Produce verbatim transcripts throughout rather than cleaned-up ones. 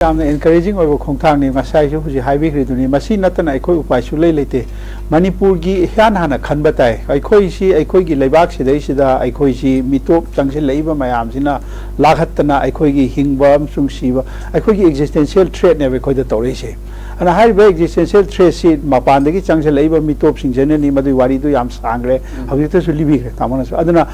ꯌꯥꯝꯅ encouraging ꯑꯣꯏꯕ ꯈꯣꯡꯊꯥꯡꯅꯤ꯫ ꯉꯁꯥꯏꯁꯨ ꯍꯧꯖꯤꯛ ꯍꯥꯏꯕꯤꯈ꯭ꯔꯤꯗꯨꯅꯤ, ꯃꯁꯤ ꯅꯠꯇꯅ ꯑꯩꯈꯣꯏ ꯎꯄꯥꯏ ꯁꯨꯛꯂꯩ ꯂꯩꯇꯦ꯫ ꯃꯅꯤꯄꯨꯔꯒꯤ ꯏꯍꯥꯟ ꯍꯥꯟꯅ ꯈꯟꯕ ꯇꯥꯏ꯫ ꯑꯩꯈꯣꯏꯁꯤ, ꯑꯩꯈꯣꯏꯒꯤ ꯂꯩꯕꯥꯛꯁꯤꯗꯩꯁꯤꯗ ꯑꯩꯈꯣꯏꯁꯤ ꯃꯤꯇꯣꯞ ꯆꯪꯁꯤꯜꯂꯛꯏꯕ ꯃꯌꯥꯝꯁꯤꯅ ꯂꯥꯛꯍꯠꯇꯅ ꯑꯩꯈꯣꯏꯒꯤ ꯍꯤꯡꯕ ꯑꯃꯁꯨꯡ ꯁꯤꯕ, ꯑꯩꯈꯣꯏꯒꯤ existential threatꯅꯦꯕ ꯑꯩꯈꯣꯏꯗ ꯇꯧꯔꯛꯏꯁꯦ꯫ ꯑꯗꯨꯅ ꯍꯥꯏꯔꯤꯕ existential threatꯁꯤ ꯃꯄꯥꯟꯗꯒꯤ ꯆꯪꯁꯤꯜꯂꯛꯏꯕ ꯃꯤꯇꯣꯞꯁꯤꯡꯁꯤꯅꯅꯤ꯫ ꯃꯗꯨꯒꯤ ꯋꯥꯔꯤꯗꯨ ꯌꯥꯝ ꯁꯥꯡꯈ꯭ꯔꯦ, ꯍꯧꯖꯤꯛꯇꯁꯨ ꯂꯤꯕꯤꯈ꯭ꯔꯦ ꯇꯥꯃꯣꯅꯁꯨ꯫ ꯑꯗꯨꯅ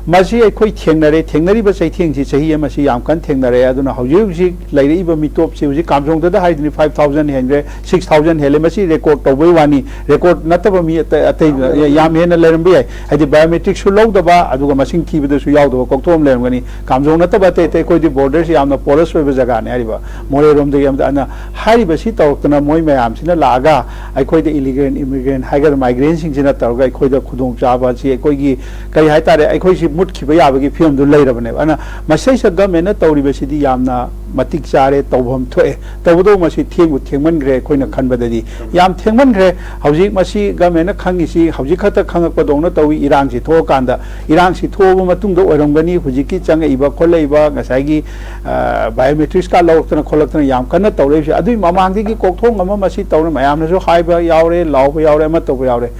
ꯃꯁꯤ ꯑꯩꯈꯣꯏ ꯊꯦꯡꯅꯔꯦ, ꯊꯦꯡꯅꯔꯤꯕ ꯆꯩꯊꯦꯡꯁꯤ ꯆꯍꯤ ꯑꯃꯁꯤ ꯌꯥꯝ ꯀꯟꯅ ꯊꯦꯡꯅꯔꯦ꯫ ꯑꯗꯨꯅ ꯍꯧꯖꯤꯛ ꯍꯧꯖꯤꯛ ꯂꯩꯔꯛꯏꯕ ꯃꯤꯇꯣꯞꯁꯤ ꯍꯧꯖꯤꯛ ꯀꯥꯝꯖꯣꯡꯗꯗ ꯍꯥꯏꯗꯨꯅꯤ, five thousand ꯍꯦꯟꯈ꯭ꯔꯦ, six thousand ꯍꯦꯜꯂꯦ꯫ ꯃꯁꯤ record ꯇꯧꯕꯩ ꯋꯥꯅꯤ, record ꯅꯠꯇꯕ ꯃꯤ ꯑꯇꯩ, ꯑꯇꯩ ꯌꯥꯝ ꯍꯦꯟꯅ ꯂꯩꯔꯝꯕ ꯌꯥꯏ꯫ ꯍꯥꯏꯗꯤ biometricꯁꯨ ꯂꯧꯗꯕ, ꯑꯗꯨꯒ ꯃꯁꯤꯡ ꯊꯤꯕꯗꯁꯨ ꯌꯥꯎꯗꯕ ꯀꯣꯛꯊꯣꯛ ꯑꯃ ꯂꯩꯔꯝꯒꯅꯤ꯫ ꯀꯥꯝꯖꯣꯡ ꯅꯠꯇꯕ ꯑꯇꯩ ꯑꯇꯩ, ꯑꯩꯈꯣꯏꯗꯤ borderꯁꯤ ꯌꯥꯝꯅ porous ꯑꯣꯏꯕ ꯖꯒꯥꯅꯤ ꯍꯥꯏꯔꯤꯕ, ꯃꯣꯔꯦꯔꯣꯝꯗꯒꯤ ꯑꯃꯗ꯫ ꯑꯗꯨꯅ ꯍꯥꯏꯔꯤꯕꯁꯤ ꯇꯧꯔꯛꯇꯅ ꯃꯣꯏ ꯃꯌꯥꯝꯁꯤꯅ ꯂꯥꯛꯑꯒ ꯑꯩꯈꯣꯏꯗ illegal immigrant ꯍꯥꯏꯒꯗ꯭ꯔꯥ, migrantꯁꯤꯡꯁꯤꯅ ꯇꯧꯔꯒ ꯑꯩꯈꯣꯏꯗ ꯈꯨꯗꯣꯡꯆꯥꯕ ꯑꯁꯤ, ꯑꯩꯈꯣꯏꯒꯤ ꯀꯔꯤ ꯍꯥꯏꯇꯥꯔꯦ, ꯑꯩꯈꯣꯏꯁꯤ ꯃꯨꯠꯈꯤꯕ ꯌꯥꯕꯒꯤ ꯐꯤꯕꯝꯗꯨ ꯂꯩꯔꯕꯅꯦꯕ꯫ ꯑꯗꯨꯅ ꯃꯁꯤꯗꯩꯁꯤꯗ governmentꯅ ꯇꯧꯔꯤꯕꯁꯤꯗꯤ ꯌꯥꯝꯅ ꯃꯇꯤꯛ ꯆꯥꯔꯦ, ꯇꯧꯐꯝ ꯊꯣꯛꯑꯦ꯫ ꯇꯧꯕꯇꯕꯨ ꯃꯁꯤ ꯊꯦꯡꯕꯨ ꯊꯦꯡꯃꯟꯈ꯭ꯔꯦ, ꯑꯩꯈꯣꯏꯅ ꯈꯟꯕꯗꯗꯤ ꯌꯥꯝ ꯊꯦꯡꯃꯟꯈ꯭ꯔꯦ꯫ ꯍꯧꯖꯤꯛ ꯃꯁꯤ governmentꯅ ꯈꯪꯉꯤꯁꯤ ꯍꯧꯖꯤꯛ ꯈꯛꯇ ꯈꯪꯉꯛꯄꯗꯧꯅ ꯇꯧꯏ꯫ ꯏꯔꯥꯡꯁꯤ ꯊꯣꯛꯑꯀꯥꯟꯗ, ꯏꯔꯥꯡꯁꯤ ꯊꯣꯛꯑꯕ ꯃꯇꯨꯡꯗ ꯑꯣꯏꯔꯝꯒꯅꯤ ꯍꯧꯖꯤꯛꯀꯤ ꯆꯪꯉꯛꯏꯕ ꯈꯣꯠꯂꯛꯏꯕ ꯉꯁꯥꯏꯒꯤ biometrics card ꯂꯧꯔꯛꯇꯅ ꯈꯣꯠꯂꯛꯇꯅ ꯌꯥꯝ ꯀꯟꯅ ꯇꯧꯔꯛꯏꯕꯁꯦ꯫ ꯑꯗꯨꯒꯤ ꯃꯃꯥꯡꯗꯒꯤ ꯀꯣꯛꯊꯣꯡ ꯑꯃ ꯃꯁꯤ ꯇꯧꯔ ꯃꯌꯥꯝꯅꯁꯨ ꯍꯥꯏꯕ ꯌꯥꯎꯔꯦ, ꯂꯥꯎꯕ ꯌꯥꯎꯔꯦ, ꯑꯃ ꯇꯧꯕ ꯌꯥꯎꯔꯦ꯫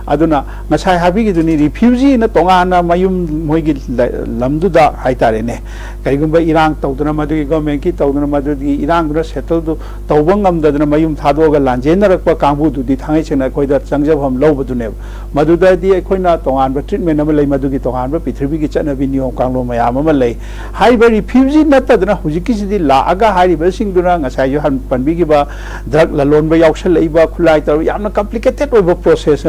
ꯑꯗꯨꯅ ꯉꯁꯥꯏ ꯍꯥꯏꯕꯤꯈꯤꯗꯨꯅꯤ, refugeeꯅ ꯇꯣꯉꯥꯟꯅ ꯃꯌꯨꯝ ꯃꯣꯏꯒꯤ ꯂ-, ꯂꯝꯗꯨꯗ ꯍꯥꯏꯇꯥꯔꯦꯅꯦ, ꯀꯔꯤꯒꯨꯝꯕ ꯏꯔꯥꯡ ꯇꯧꯗꯅ ꯃꯗꯨꯒꯤ governmentꯀꯤ ꯇꯧꯗꯅ ꯃꯗꯨꯒꯤ ꯏꯔꯥꯡꯗꯨꯅ settleꯗꯨ ꯇꯧꯕ ꯉꯝꯗꯗꯅ ꯃꯌꯨꯝ ꯊꯥꯗꯣꯛꯑꯒ ꯂꯥꯟꯖꯦꯟꯅꯔꯛꯄ ꯀꯥꯡꯕꯨꯗꯨꯗꯤ ꯊꯥꯡꯉꯩ ꯁꯦꯡꯅ ꯑꯩꯈꯣꯏꯗ ꯆꯪꯖꯐꯝ ꯂꯧꯕꯗꯨꯅꯦꯕ꯫ ꯃꯗꯨꯗꯗꯤ ꯑꯩꯈꯣꯏꯅ ꯇꯣꯉꯥꯟꯕ treatment ꯑꯃ ꯂꯩ, ꯃꯗꯨꯒꯤ ꯇꯣꯉꯥꯟꯕ ꯄ꯭ꯔꯤꯊꯤꯕꯤꯒꯤ ꯆꯠꯅꯕꯤ ꯅꯤꯌꯣꯝ ꯀꯥꯡꯂꯣꯟ ꯃꯌꯥꯝ ꯑꯃ ꯂꯩ꯫ ꯍꯥꯏꯔꯤꯕ refugee ꯅꯠꯇꯗꯅ ꯍꯧꯖꯤꯛꯀꯤꯁꯤꯗꯤ ꯂꯥꯛꯑꯒ ꯍꯥꯏꯔꯤꯕꯁꯤꯡꯗꯨꯅ ꯉꯁꯥꯏꯁꯨ ꯍꯥꯟ ꯄꯟꯕꯤꯈꯤꯕ drug ꯂꯂꯣꯟꯕ ꯌꯥꯎꯁꯜꯂꯛꯏꯕ, ꯈꯨꯠꯂꯥꯏ ꯇꯧꯔ ꯌꯥꯝꯅ complicated ꯑꯣꯏꯕ process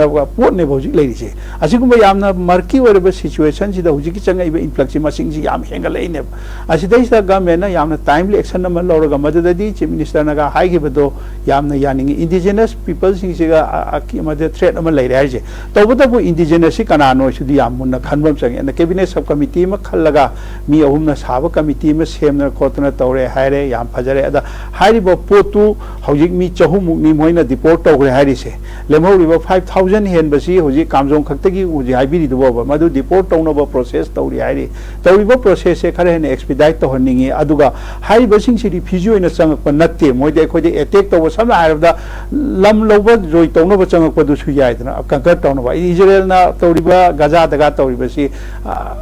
ꯄꯣꯠꯅꯦꯕ ꯍꯧꯖꯤꯛ ꯂꯩꯔꯤꯁꯦ꯫ ꯑꯁꯤꯒꯨꯝꯕ ꯌꯥꯝꯅ murky ꯑꯣꯏꯔꯕ situationꯁꯤꯗ ꯍꯧꯖꯤꯛꯀꯤ ꯆꯪꯉꯛꯏꯕ influxꯁꯤ ꯃꯁꯤꯡꯁꯤ ꯌꯥꯝ ꯍꯦꯟꯒꯠꯂꯛꯏꯅꯦꯕ꯫ ꯑꯁꯤꯗꯩꯁꯤꯗ governmentꯅ ꯌꯥꯝꯅ timely action ꯑꯃ ꯂꯧꯔꯒ ꯃꯗꯨꯗꯗꯤ Chief Ministerꯅꯒ ꯍꯥꯏꯈꯤꯕꯗꯣ ꯌꯥꯝꯅ ꯌꯥꯅꯤꯡꯉꯤ꯫ Indigenous peopleꯁꯤꯡꯁꯤꯒ ꯑ-, ꯑ-, ꯃꯗꯨ threat ꯑꯃ ꯂꯩꯔꯦ ꯍꯥꯏꯔꯤꯁꯦ꯫ ꯇꯧꯕꯇꯕꯨ Indigenousꯁꯤ ꯀꯅꯥꯅꯣ ꯍꯥꯏꯁꯤꯗꯤ ꯌꯥꯝ ꯃꯨꯟꯅ ꯈꯟꯕ ꯑꯃ ꯆꯪꯉꯤ꯫ ꯑꯗꯨꯅ cabinet sub committee ꯑꯃ ꯈꯜꯂꯒ ꯃꯤ ꯑꯍꯨꯝꯅ ꯁꯥꯕ committee ꯑꯃ ꯁꯦꯝꯗꯅ ꯈꯣꯠꯇꯅ ꯇꯧꯔꯦ ꯍꯥꯏꯔꯦ, ꯌꯥꯝ ꯐꯖꯔꯦ꯫ ꯑꯗ ꯍꯥꯏꯔꯤꯕ ꯄꯣꯠꯇꯨ ꯍꯧꯖꯤꯛ ꯃꯤ ꯆꯍꯨꯝꯃꯨꯛꯅꯤ ꯃꯣꯏꯅ deport ꯇꯧꯈ꯭ꯔꯦ ꯍꯥꯏꯔꯤꯁꯦ꯫ ꯂꯦꯝꯍꯧꯔꯤꯕ five thousand ꯍꯦꯟꯕ ꯁꯤ ꯍꯧꯖꯤꯛ ꯀꯥꯝꯖꯣꯡ ꯈꯛꯇꯒꯤ ꯍꯧꯖꯤꯛ ꯍꯥꯏꯕꯤꯔꯤꯗꯨ ꯐꯥꯎꯕ ꯃꯗꯨ deport ꯇꯧꯅꯕ process ꯇꯧꯔꯤ ꯍꯥꯏꯔꯤ꯫ ꯇꯧꯔꯤꯕ process ꯁꯦ ꯈꯔ ꯍꯦꯟꯅ expedite ꯇꯧꯍꯟꯅꯤꯡꯉꯤ꯫ ꯑꯗꯨꯒ ꯍꯥꯏꯔꯤꯕꯁꯤꯡꯁꯤꯗꯤ refugee ꯑꯣꯏꯅ ꯆꯪꯉꯛꯄ ꯅꯠꯇꯦ꯫ ꯃꯣꯏꯗꯤ ꯑꯩꯈꯣꯏꯗ attack ꯇꯧꯕ, ꯁꯝꯅ ꯍꯥꯏꯔꯕꯗ ꯂꯝ ꯂꯧꯕ ꯖꯣꯏ ꯇꯧꯅꯕ ꯆꯪꯉꯛꯄꯗꯨꯁꯨ ꯌꯥꯏꯗꯅ, conquer ꯇꯧꯅꯕ꯫ ꯏꯖꯔꯦꯜꯅ ꯇꯧꯔꯤꯕ ꯒꯖꯥꯗꯒ ꯇꯧꯔꯤꯕꯁꯤ, ꯑ,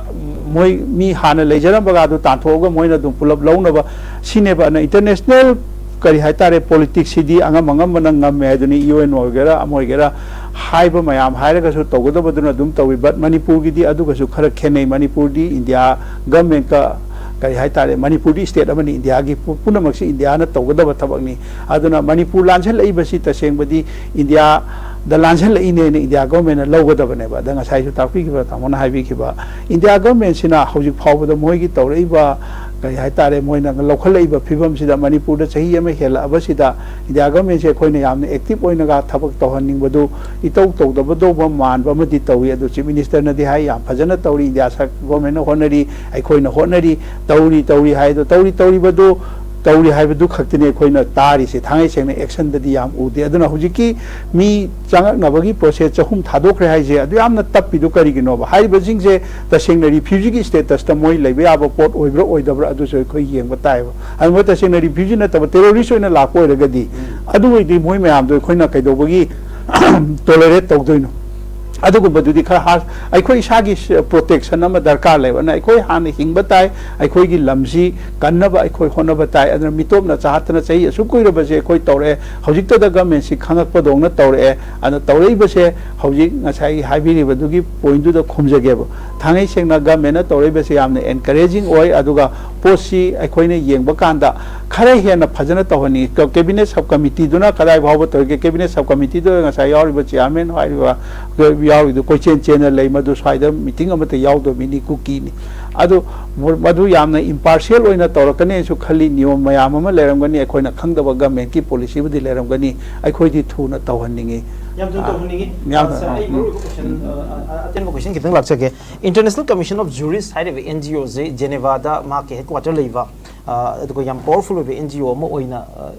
ꯃꯣꯏ ꯃꯤ ꯍꯥꯟꯅ ꯂꯩꯖꯔꯝꯕꯒ ꯑꯗꯨ ꯇꯥꯟꯊꯣꯛꯑꯒ ꯃꯣꯏꯅ ꯑꯗꯨꯝ ꯄꯨꯂꯞ ꯂꯧꯅꯕ ꯁꯤꯅꯦꯕ꯫ ꯑꯗꯨꯅ international ꯀꯔꯤ ꯍꯥꯏꯇꯥꯔꯦ, politics ꯁꯤꯗꯤ ꯑꯉꯝ ꯑꯉꯝꯕꯅ ꯉꯝꯃꯦ ꯍꯥꯏꯗꯨꯅꯤ, U N ꯑꯣꯏꯒꯦꯔꯥ ꯑꯃ ꯑꯣꯏꯒꯦꯔꯥ ꯍꯥꯏꯕ ꯃꯌꯥꯝ ꯍꯥꯏꯔꯒꯁꯨ ꯇꯧꯒꯗꯕꯗꯨꯅ ꯑꯗꯨꯝ ꯇꯧꯏ꯫ But ꯃꯅꯤꯄꯨꯔꯒꯤꯗꯤ ꯑꯗꯨꯒꯁꯨ ꯈꯔ ꯈꯦꯠꯅꯩ꯫ ꯃꯅꯤꯄꯨꯔꯗꯤ India government ꯀ ꯀꯔꯤ ꯍꯥꯏꯇꯥꯔꯦ, ꯃꯅꯤꯄꯨꯔꯗꯤ state ꯑꯃꯅꯤ, India ꯒꯤ ꯄꯨ-, ꯄꯨꯝꯅꯃꯛꯁꯤ India ꯅ ꯇꯧꯒꯗꯕ ꯊꯕꯛꯅꯤ꯫ ꯑꯗꯨꯅ ꯃꯅꯤꯄꯨꯔ ꯂꯥꯟꯁꯤꯜꯂꯛꯏꯕꯁꯤ ꯇꯁꯦꯡꯕꯗꯤ India ꯗ ꯂꯥꯟꯁꯤꯜꯂꯛꯏꯅꯦꯅ India government ꯅ ꯂꯧꯒꯗꯕꯅꯦꯕ꯫ ꯑꯗ ꯉꯁꯥꯏꯁꯨ ꯇꯥꯛꯄꯤꯈꯤꯕ ꯇꯥꯃꯣꯅ ꯍꯥꯏꯕꯤꯈꯤꯕ, India government ꯁꯤꯅ ꯍꯧꯖꯤꯛ ꯐꯥꯎꯕꯗ ꯃꯣꯏꯒꯤ ꯇꯧꯔꯛꯏꯕ, ꯀꯔꯤ ꯍꯥꯏꯇꯥꯔꯦ, ꯃꯣꯏꯅ ꯂꯧꯈꯠꯂꯛꯏꯕ ꯐꯤꯕꯝꯁꯤꯗ ꯃꯅꯤꯄꯨꯔꯗ ꯆꯍꯤ ꯑꯃ ꯍꯦꯜꯂꯛꯑꯕꯁꯤꯗ India government ꯁꯦ ꯑꯩꯈꯣꯏꯅ ꯌꯥꯝꯅ active ꯑꯣꯏꯅꯒ ꯊꯕꯛ ꯇꯧꯍꯟꯅꯤꯡꯕꯗꯨ ꯏꯇꯧ ꯇꯧꯗꯕꯗꯧꯕ ꯃꯥꯟꯕ ꯑꯃꯗꯤ ꯇꯧꯏ꯫ ꯑꯗꯨ Chief Minister ꯅꯗꯤ ꯍꯥꯏ, ꯌꯥꯝ ꯐꯖꯅ ꯇꯧꯔꯤ, India ꯁꯔ-, government ꯅ ꯍꯣꯠꯅꯔꯤ, ꯑꯩꯈꯣꯏꯅ ꯍꯣꯠꯅꯔꯤ, ꯇꯧꯔꯤ, ꯇꯧꯔꯤ ꯍꯥꯏꯗꯣ, ꯇꯧꯔꯤ, ꯇꯧꯔꯤꯕꯗꯨ ꯇꯧꯔꯤ ꯍꯥꯏꯕꯗꯨ ꯈꯛꯇꯅꯤ ꯑꯩꯈꯣꯏꯅ ꯇꯥꯔꯤꯁꯦ꯫ ꯊꯥꯡꯉꯩ ꯁꯦꯡꯅ action ꯗꯗꯤ ꯌꯥꯝ ꯎꯗꯦ꯫ ꯑꯗꯨꯅ ꯍꯧꯖꯤꯛꯀꯤ ꯃꯤ ꯆꯪꯉꯛꯅꯕꯒꯤ process ꯆꯍꯨꯝ ꯊꯥꯗꯣꯛꯈ꯭ꯔꯦ ꯍꯥꯏꯁꯦ, ꯑꯗꯨ ꯌꯥꯝꯅ ꯇꯞꯄꯤꯗꯨ ꯀꯔꯤꯒꯤꯅꯣꯕ? ꯍꯥꯏꯔꯤꯕꯁꯤꯡꯁꯦ ꯇꯁꯦꯡꯅ refugee ꯒꯤ status ꯇ ꯃꯣꯏ ꯂꯩꯕ ꯌꯥꯕ ꯄꯣꯠ ꯑꯣꯏꯕ꯭ꯔꯥ ꯑꯣꯏꯗꯕ꯭ꯔꯥ ꯑꯗꯨꯁꯨ ꯑꯩꯈꯣꯏ ꯌꯦꯡꯕ ꯇꯥꯏꯕ꯫ ꯑꯗꯨ ꯃꯣꯏ ꯇꯁꯦꯡꯅ refugee ꯅꯠꯇꯕ terrorist ꯑꯣꯏꯅ ꯂꯥꯛꯄ ꯑꯣꯏꯔꯒꯗꯤ, ꯑꯗꯨ ꯑꯣꯏꯔꯗꯤ ꯃꯣꯏ ꯃꯌꯥꯝꯗꯣ ꯑꯩꯈꯣꯏꯅ ꯀꯩꯗꯧꯕꯒꯤ tolerate ꯇꯧꯗꯣꯏꯅꯣ? ꯑꯗꯨꯒꯨꯝꯕꯗꯨꯗꯤ ꯈꯔ ꯍꯥ-, ꯑꯩꯈꯣꯏ ꯏꯁꯥꯒꯤ ꯁ-, protection ꯑꯃ ꯗꯔꯀꯥꯔ ꯂꯩꯕ꯫ ꯑꯗꯨꯅ ꯑꯩꯈꯣꯏ ꯍꯥꯟꯅ ꯍꯤꯡꯕ ꯇꯥꯏ, ꯑꯩꯈꯣꯏꯒꯤ ꯂꯝꯁꯤ ꯀꯟꯅꯕ ꯑꯩꯈꯣꯏ ꯍꯣꯠꯅꯕ ꯇꯥꯏ꯫ ꯑꯗꯨꯅ ꯃꯤꯇꯣꯞꯅ ꯆꯥꯍꯠꯇꯅ ꯆꯍꯤ ꯑꯁꯨꯛ ꯀꯨꯏꯔꯕꯁꯦ ꯑꯩꯈꯣꯏ ꯇꯧꯔꯛꯑꯦ꯫ ꯍꯧꯖꯤꯛꯇꯗ government ꯁꯤ ꯈꯪꯉꯛꯄꯗꯧꯅ ꯇꯧꯔꯛꯑꯦ꯫ ꯑꯗꯨꯅ ꯇꯧꯔꯛꯏꯕꯁꯦ ꯍꯧꯖꯤꯛ ꯉꯁꯥꯏꯒꯤ ꯍꯥꯏꯕꯤꯔꯤꯕꯗꯨꯒꯤ point ꯗꯨꯗ ꯈꯨꯝꯖꯒꯦꯕ꯫ ꯊꯥꯡꯉꯩ ꯁꯦꯡꯅ government ꯅ ꯇꯧꯔꯛꯏꯕꯁꯦ ꯌꯥꯝꯅ encouraging ꯑꯣꯏ꯫ ꯑꯗꯨꯒ ꯄꯣꯠꯁꯤ ꯑꯩꯈꯣꯏꯅ ꯌꯦꯡꯕ ꯀꯥꯟꯗ ꯈꯔ ꯍꯦꯟꯅ ꯐꯖꯅ ꯇꯧꯍꯟꯅꯤꯡꯉꯤ꯫ ꯀ-, cabinet sub committee ꯗꯨꯅ ꯀꯗꯥꯏ ꯐꯥꯎꯕ ꯇꯧꯔꯤꯒꯦ? Cabinet sub committee ꯗꯨꯗ ꯉꯁꯥꯏ ꯌꯥꯎꯔꯤꯕ chairman ꯍꯥꯏꯔꯤꯕ, ꯌꯥꯎꯔꯤꯗꯨ ꯀꯣꯏꯆꯦꯟ ꯆꯦꯟꯅ ꯂꯩ, ꯃꯗꯨ ꯁ꯭ꯋꯥꯏꯗ meeting ꯑꯃꯠꯇ ꯌꯥꯎꯗꯕ ꯃꯤꯅꯤ, ꯀꯨꯀꯤꯅꯤ꯫ ꯑꯗꯨ ꯃ-, ꯃꯗꯨ ꯌꯥꯝꯅ impartial ꯑꯣꯏꯅ ꯇꯧꯔꯛꯀꯅꯤꯁꯨ ꯈꯜꯂꯤ꯫ ꯅꯤꯌꯣꯝ ꯃꯌꯥꯝ ꯑꯃ ꯂꯩꯔꯝꯒꯅꯤ, ꯑꯩꯈꯣꯏꯅ ꯈꯪꯗꯕ government ꯀꯤ policy ꯕꯨꯗꯤ ꯂꯩꯔꯝꯒꯅꯤ꯫ ꯑꯩꯈꯣꯏꯗꯤ ꯊꯨꯅ ꯇꯧꯍꯟꯅꯤꯡꯉꯤ꯫ ꯌꯥꯝ ꯊꯨꯅ ꯑꯥ, ꯇꯧꯍꯟꯅꯤꯡꯉꯤ꯫ ꯌꯥꯝ ꯑ, ꯁꯥꯔ, ꯊꯨꯅ, ꯑꯩ ꯎꯝ꯫ ꯃꯔꯨꯑꯣꯏꯕ question, ꯑ, ꯑ, ꯑꯇꯦꯟꯕ question ꯈꯤꯇꯪ ꯂꯥꯛꯆꯒꯦ꯫ International Commission of Jurists ꯍꯥꯏꯔꯤꯕ N G O ꯁꯦ Geneva ꯗ ꯃꯍꯥꯛꯀꯤ headquarter ꯂꯩꯕ, ꯑ, ꯑꯗꯨꯒ ꯌꯥꯝ ꯄꯥꯋꯔꯐꯨꯜ ꯑꯣꯏꯕ ꯑꯦꯟ ꯖꯤ ꯑꯣ ꯑꯃ ꯑꯣꯏꯅ, ꯑ,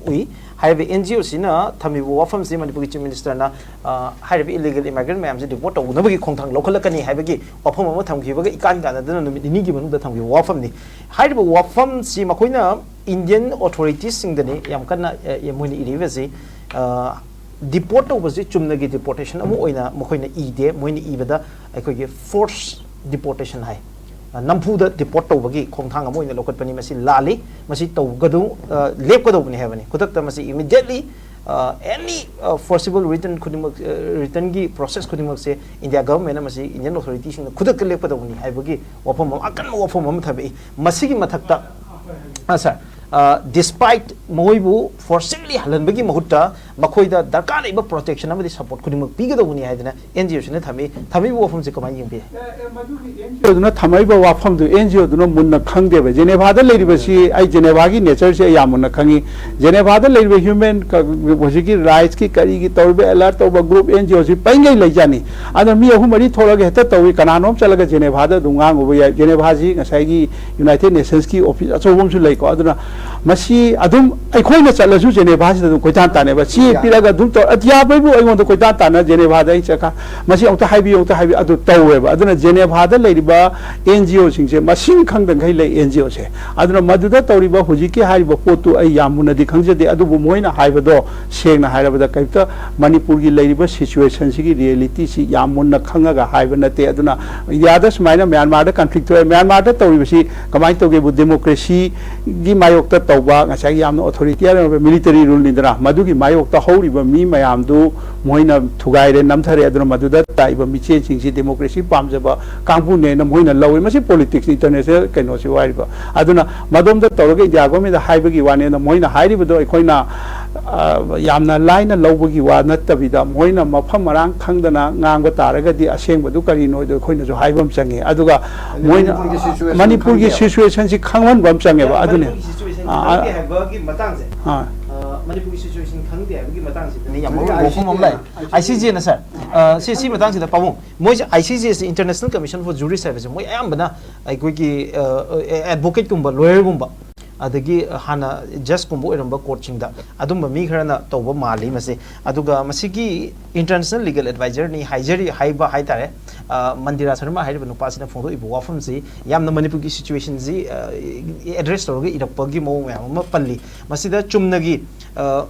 ꯎꯏ꯫ ꯍꯥꯏꯔꯤꯕ ꯑꯦꯟ ꯖꯤ ꯑꯣꯁꯤꯅ ꯊꯝꯃꯤꯕ ꯋꯥꯐꯝꯁꯤ ꯃꯅꯤꯄꯨꯔꯒꯤ ꯆꯤꯐ ꯃꯤꯅꯤꯁꯇꯔꯅ, ꯑ, ꯍꯥꯏꯔꯤꯕ ꯏꯂꯤꯒꯦꯜ ꯏꯃꯥꯏꯒ꯭ꯔꯦꯟ ꯃꯌꯥꯝꯁꯤ ꯗꯤꯄꯣꯔꯠ ꯇꯧꯅꯕꯒꯤ ꯈꯣꯡꯊꯥꯡ ꯂꯧꯈꯠꯂꯛꯀꯅꯤ ꯍꯥꯏꯕꯒꯤ ꯋꯥꯐꯝ ꯑꯃ ꯊꯝꯈꯤꯕꯒ ꯏꯀꯥꯟ ꯀꯥꯟꯅꯗꯅ ꯅꯨꯃꯤꯠ ꯅꯤꯅꯤꯒꯤ ꯃꯅꯨꯡꯗ ꯊꯝꯈꯤꯕ ꯋꯥꯐꯝꯅꯤ꯫ ꯍꯥꯏꯔꯤꯕ ꯋꯥꯐꯝꯁꯤ ꯃꯈꯣꯏꯅ ꯏꯟꯗꯤꯌꯟ ꯑꯣꯊꯣꯔꯤꯇꯤꯁꯁꯤꯡꯗꯅꯤ ꯌꯥꯝ ꯀꯟꯅ, ꯑ, ꯃꯣꯏꯅ ꯏꯔꯤꯕꯁꯤ꯫ ꯑ, ꯗꯤꯄꯣꯔꯠ ꯇꯧꯕꯁꯤ ꯆꯨꯝꯅꯒꯤ ꯗꯤꯄꯣꯔꯇꯦꯁꯟ ꯑꯃ ꯑꯣꯏꯅ ꯃꯈꯣꯏꯅ ꯏꯗꯦ꯫ ꯃꯣꯏꯅ ꯏꯕꯗ ꯑꯩꯈꯣꯏꯒꯤ ꯐꯣꯔꯁ ꯗꯤꯄꯣꯔꯇꯦꯁꯟ ꯍꯥꯏ꯫ ꯑ, ꯅꯝꯐꯨꯗ ꯗꯤꯄꯣꯔꯠ ꯇꯧꯕꯒꯤ ꯈꯣꯡꯊꯥꯡ ꯑꯃ ꯑꯣꯏꯅ ꯂꯧꯈꯠꯄꯅꯤ꯫ ꯃꯁꯤ ꯂꯥꯜꯂꯤ꯫ ꯃꯁꯤ ꯇꯧꯒꯗꯧ-, ꯑ, ꯂꯦꯞꯀꯗꯧꯕꯅꯤ ꯍꯥꯏꯕꯅꯤ꯫ ꯈꯨꯗꯛꯇ ꯃꯁꯤ ꯏꯃꯤꯗꯤꯌꯦꯠꯂꯤ, ꯑ, ꯑꯦꯅꯤ, ꯑ, ꯐꯣꯔꯁꯤꯕꯜ ꯔꯤꯇꯟ ꯈꯨꯗꯤꯡꯃꯛ, ꯑ, ꯔꯤꯇꯟꯒꯤ ꯄ꯭ꯔꯣꯁꯦꯁ ꯈꯨꯗꯤꯡꯃꯛꯁꯦ ꯏꯟꯗꯤꯌꯥ ꯒꯚꯔꯟꯃꯦꯟꯅ ꯃꯁꯤ ꯏꯟꯗꯤꯌꯟ ꯑꯣꯊꯣꯔꯤꯇꯤꯁꯤꯡꯅ ꯈꯨꯗꯛꯇ ꯂꯦꯞꯀꯗꯧꯕꯅꯤ ꯍꯥꯏꯕꯒꯤ ꯋꯥꯐꯝ ꯑꯃ, ꯑꯀꯟꯕ ꯋꯥꯐꯝ ꯑꯃ ꯊꯝꯃꯛꯏ꯫ ꯃꯁꯤꯒꯤ ꯃꯊꯛꯇ, ꯑ, ꯁꯥꯔ, ꯑ, ꯗꯤꯁꯄꯥꯏꯠ ꯃꯈꯣꯏꯕꯨ ꯐꯣꯔꯁꯤꯕꯂꯤ ꯍꯜꯍꯟꯕꯒꯤ ꯃꯍꯨꯠꯇ ꯃꯈꯣꯏꯗ ꯗꯔꯀꯥꯔ ꯂꯩꯕ ꯄ꯭ꯔꯣꯇꯦꯛꯁꯟ ꯑꯃꯗꯤ ꯁꯄꯣꯔꯠ ꯈꯨꯗꯤꯡꯃꯛ ꯄꯤꯒꯗꯧꯕꯅꯤ ꯍꯥꯏꯗꯅ ꯑꯦꯟ ꯖꯤ ꯑꯣꯁꯤꯅ ꯊꯝꯃꯤ꯫ ꯊꯝꯃꯤꯕ ꯋꯥꯐꯝꯁꯤ ꯀꯃꯥꯏꯅ ꯌꯦꯡꯕꯤ? ꯑꯗꯨꯅ ꯊꯝꯃꯛꯏꯕ ꯋꯥꯐꯝꯗꯨ ꯑꯦꯟ ꯖꯤ ꯑꯣꯗꯨꯅ ꯃꯨꯟꯅ ꯈꯪꯗꯦꯕ꯫ ꯖꯦꯅꯦꯚꯥꯗ ꯂꯩꯔꯤꯕꯁꯤ, ꯑꯩ ꯖꯦꯅꯦꯚꯥꯒꯤ ꯅꯦꯆꯔꯁꯤ ꯑꯩ ꯌꯥꯝ ꯃꯨꯟꯅ ꯈꯪꯉꯤ꯫ ꯖꯦꯅꯦꯚꯥꯗ ꯂꯩꯔꯤꯕ ꯍ꯭ꯌꯨꯃꯦꯟ ꯀ-, ꯍꯧꯖꯤꯛꯀꯤ ꯔꯥꯏꯠꯁꯀꯤ ꯀꯔꯤꯒꯤ ꯇꯧꯔꯤꯕ ꯑꯦꯂꯔꯠ ꯇꯧꯕ ꯒ꯭ꯔꯨꯞ ꯑꯦꯟ ꯖꯤ ꯑꯣꯁꯤ ꯄꯩꯉꯩ ꯂꯩꯖꯥꯠꯅꯤ꯫ ꯑꯗꯣ ꯃꯤ ꯑꯍꯨꯝ ꯃꯔꯤ ꯊꯣꯛꯂꯒ ꯍꯦꯛꯇ ꯇꯧꯏ꯫ ꯀꯅꯥꯅꯣꯝ ꯆꯠꯂꯒ ꯖꯦꯅꯦꯚꯥꯗ ꯑꯗꯨꯝ ꯉꯥꯡꯉꯨꯕ ꯌꯥꯏ꯫ ꯖꯦꯅꯦꯚꯥꯁꯤ ꯉꯁꯥꯏꯒꯤ ꯌꯨꯅꯥꯏꯇꯦꯗ ꯅꯦꯁꯟꯁꯀꯤ ꯑꯣꯐꯤꯁ ꯑꯆꯧꯕ ꯑꯃꯁꯨ ꯂꯩꯀꯣ꯫ ꯑꯗꯨꯅ ꯃꯁꯤ ꯑꯗꯨꯝ ꯑꯩꯈꯣꯏꯅ ꯆꯠꯂꯁꯨ ꯖꯦꯅꯦꯚꯥꯁꯤꯗ ꯑꯗꯨꯝ ꯀꯣꯏꯇꯥꯟ ꯇꯥꯟꯅꯩꯕ꯫ ꯆꯦ ꯄꯤꯔꯒ ꯑꯗꯨꯝ ꯇꯧ-, ꯑꯇꯤꯌꯥꯕꯩꯕꯨ ꯑꯩꯉꯣꯟꯗ ꯀꯣꯏꯇꯥꯟ ꯇꯥꯟꯅ ꯖꯦꯅꯦꯚꯥꯗ ꯑꯩ ꯆꯠꯈ-, ꯃꯁꯤ ꯑꯃꯨꯛꯇ ꯍꯥꯏꯕꯤꯌꯨ, ꯑꯃꯨꯛꯇ ꯍꯥꯏꯕꯤꯌꯨ, ꯑꯗꯨ ꯇꯧꯋꯦꯕ꯫ ꯑꯗꯨꯅ ꯖꯦꯅꯦꯚꯥꯗ ꯂꯩꯔꯤꯕ ꯑꯦꯟ ꯖꯤ ꯑꯣꯁꯤꯡꯁꯦ ꯃꯁꯤꯡ ꯈꯪꯗꯈꯩ ꯂꯩ ꯑꯦꯟ ꯖꯤ ꯑꯣꯁꯦ꯫ ꯑꯗꯨꯅ ꯃꯗꯨꯗ ꯇꯧꯔꯤꯕ ꯍꯧꯖꯤꯛꯀꯤ ꯍꯥꯏꯔꯤꯕ ꯄꯣꯠꯇꯨ ꯑꯩ ꯌꯥꯝ ꯃꯨꯟꯅꯗꯤ ꯈꯪꯖꯗꯦ, ꯑꯗꯨꯕꯨ ꯃꯣꯏꯅ ꯍꯥꯏꯕꯗꯣ ꯁꯦꯡꯅ ꯍꯥꯏꯔꯕꯗ ꯀꯔꯤꯝꯇ ꯃꯅꯤꯄꯨꯔꯒꯤ ꯂꯩꯔꯤꯕ ꯁꯤꯆꯨꯋꯦꯁꯟꯁꯤꯒꯤ ꯔꯤꯌꯦꯂꯤꯇꯤꯁꯤ ꯌꯥꯝ ꯃꯨꯟꯅ ꯈꯪꯉꯒ ꯍꯥꯏꯕ ꯅꯠꯇꯦ꯫ ꯑꯗꯨꯅ ꯏꯟꯗꯤꯌꯥꯗ ꯁꯨꯃꯥꯏꯅ ꯃ꯭ꯌꯥꯟꯃꯥꯔꯗ ꯀꯟꯐ꯭ꯂꯤꯛ ꯊꯣꯛꯑꯦ, ꯃ꯭ꯌꯥꯟꯃꯥꯔꯗ ꯇꯧꯔꯤꯕꯁꯤ ꯀꯃꯥꯏꯅ ꯇꯧꯒꯦꯕꯨ ꯗꯦꯃꯣꯀ꯭ꯔꯦꯁꯤꯒꯤ ꯃꯥꯌꯣꯛꯇ ꯇꯧꯕ, ꯉꯁꯥꯏꯒꯤ ꯌꯥꯝꯅ ꯑꯣꯊꯣꯔꯤꯇꯤꯌꯥꯟ ꯑꯣꯏꯕ ꯃꯤꯂꯤꯇꯔꯤ ꯔꯨꯜꯅꯤꯗꯅ, ꯃꯗꯨꯒꯤ ꯃꯥꯌꯣꯛꯇ ꯍꯧꯔꯤꯕ ꯃꯤ ꯃꯌꯥꯝꯗꯨ ꯃꯣꯏꯅ ꯊꯨꯒꯥꯏꯔꯦ, ꯅꯝꯊꯔꯦ꯫ ꯑꯗꯨꯅ ꯃꯗꯨꯗ ꯂꯥꯛꯏꯕ ꯃꯤꯆꯦꯜꯁꯤꯡꯁꯤ ꯗꯦꯃꯣꯀ꯭ꯔꯦꯁꯤ ꯄꯥꯝꯖꯕ ꯀꯥꯡꯕꯨꯅꯦꯅ ꯃꯣꯏꯅ ꯂꯧꯋꯤ꯫ ꯃꯁꯤ ꯄꯣꯂꯤꯇꯤꯛꯁ, ꯏꯟꯇꯔꯅꯦꯁꯅꯦꯜ ꯀꯩꯅꯣꯁꯤ ꯍꯥꯏꯔꯤꯕ꯫ ꯑꯗꯨꯅ ꯃꯗꯣꯝꯗ ꯇꯧꯔꯒ ꯏꯟꯗꯤꯌꯥ ꯒꯣꯔꯃꯦꯟꯗ ꯍꯥꯏꯕꯒꯤ ꯋꯥꯅꯦꯅ ꯃꯣꯏꯅ ꯍꯥꯏꯔꯤꯕꯗꯣ ꯑꯩꯈꯣꯏꯅ, ꯑ, ꯌꯥꯝꯅ ꯂꯥꯏꯅ ꯂꯧꯕꯒꯤ ꯋꯥ ꯅꯠꯇꯕꯤꯗ, ꯃꯣꯏꯅ ꯃꯐꯝ ꯃꯔꯥꯡ ꯈꯪꯗꯅ ꯉꯥꯡꯕ ꯇꯥꯔꯒꯗꯤ ꯑꯁꯦꯡꯕꯗꯨ ꯀꯔꯤꯅꯣꯗꯣ ꯑꯩꯈꯣꯏꯅꯁꯨ ꯍꯥꯏꯕ ꯑꯃ ꯆꯪꯉꯤ꯫ ꯑꯗꯨꯒ ꯃꯣꯏꯅ ꯃꯅꯤꯄꯨꯔꯒꯤ situation ꯃꯅꯤꯄꯨꯔꯒꯤ ꯈꯪꯗꯦꯕ꯫ ꯁꯤꯆꯨꯋꯦꯁꯟꯁꯤ ꯈꯪꯍꯟꯕ ꯑꯃ ꯆꯪꯉꯦꯕ꯫ ꯑꯗꯨꯅꯦ꯫ ꯃꯅꯤꯄꯨꯔꯒꯤ situation ꯈꯪꯗꯦ ꯍꯥꯏꯕꯒꯤ ꯃꯇꯥꯡꯁꯦ, ꯑꯥ꯫ ꯑ, ꯃꯅꯤꯄꯨꯔꯒꯤ situation ꯈꯪꯗꯦ ꯍꯥꯏꯕꯒꯤ ꯃꯇꯥꯡꯁꯤꯗ ꯅꯤ ꯌꯥꯝ ꯃꯔꯨ ꯑꯣꯏꯕ ꯋꯥꯐꯝ ꯑꯃ ꯂꯥꯛꯑꯦ꯫ ꯑꯥꯏ ꯁꯤ ꯖꯦꯅ, ꯁꯥꯔ, ꯑ, ꯁꯤ, ꯁꯤ ꯃꯇꯥꯡꯁꯤꯗ ꯄꯥꯕꯨꯡ, ꯃꯣꯏꯁꯦ I C ꯖꯦꯁꯦ International Commission for Jurist ꯍꯥꯏꯕꯁꯦ ꯃꯣꯏ ꯑꯌꯥꯝꯕꯅ ꯑꯩꯈꯣꯏꯒꯤ, ꯑ, ꯑꯦꯗꯚꯣꯀꯦꯠꯀꯨꯝꯕ, ꯂꯣꯌꯔꯒꯨꯝꯕ, ꯑꯗꯒꯤ ꯍꯥꯟꯅ ꯖꯁꯀꯨꯝꯕ ꯑꯣꯏꯔꯝꯕ ꯀꯣꯔꯠꯁꯤꯡꯗ ꯑꯗꯨꯝꯕ ꯃꯤ ꯈꯔꯅ ꯇꯧꯕ ꯃꯥꯜꯂꯤ ꯃꯁꯤ꯫ ꯑꯗꯨꯒ ꯃꯁꯤꯒꯤ International Legal Advisorꯅꯤ ꯍꯥꯏꯖꯔꯤ ꯍꯥꯏꯕ ꯍꯥꯏꯇꯥꯔꯦ, ꯑ, ꯃꯟꯗꯤꯔꯥ ꯁꯔꯃ ꯍꯥꯏꯔꯤꯕ ꯅꯨꯄꯥꯁꯤꯅ ꯐꯣꯡꯗꯣꯛꯏꯕ ꯋꯥꯐꯝꯁꯤ ꯌꯥꯝꯅ ꯃꯅꯤꯄꯨꯔꯒꯤ situationꯁꯤ, ꯑ, address ꯇꯧꯔꯒ ꯏꯔꯛꯄꯒꯤ ꯃꯑꯣꯡ ꯃꯌꯥꯝ ꯑꯃ ꯄꯜꯂꯤ꯫ ꯃꯁꯤꯗ ꯆꯨꯝꯅꯒꯤ, ꯑ,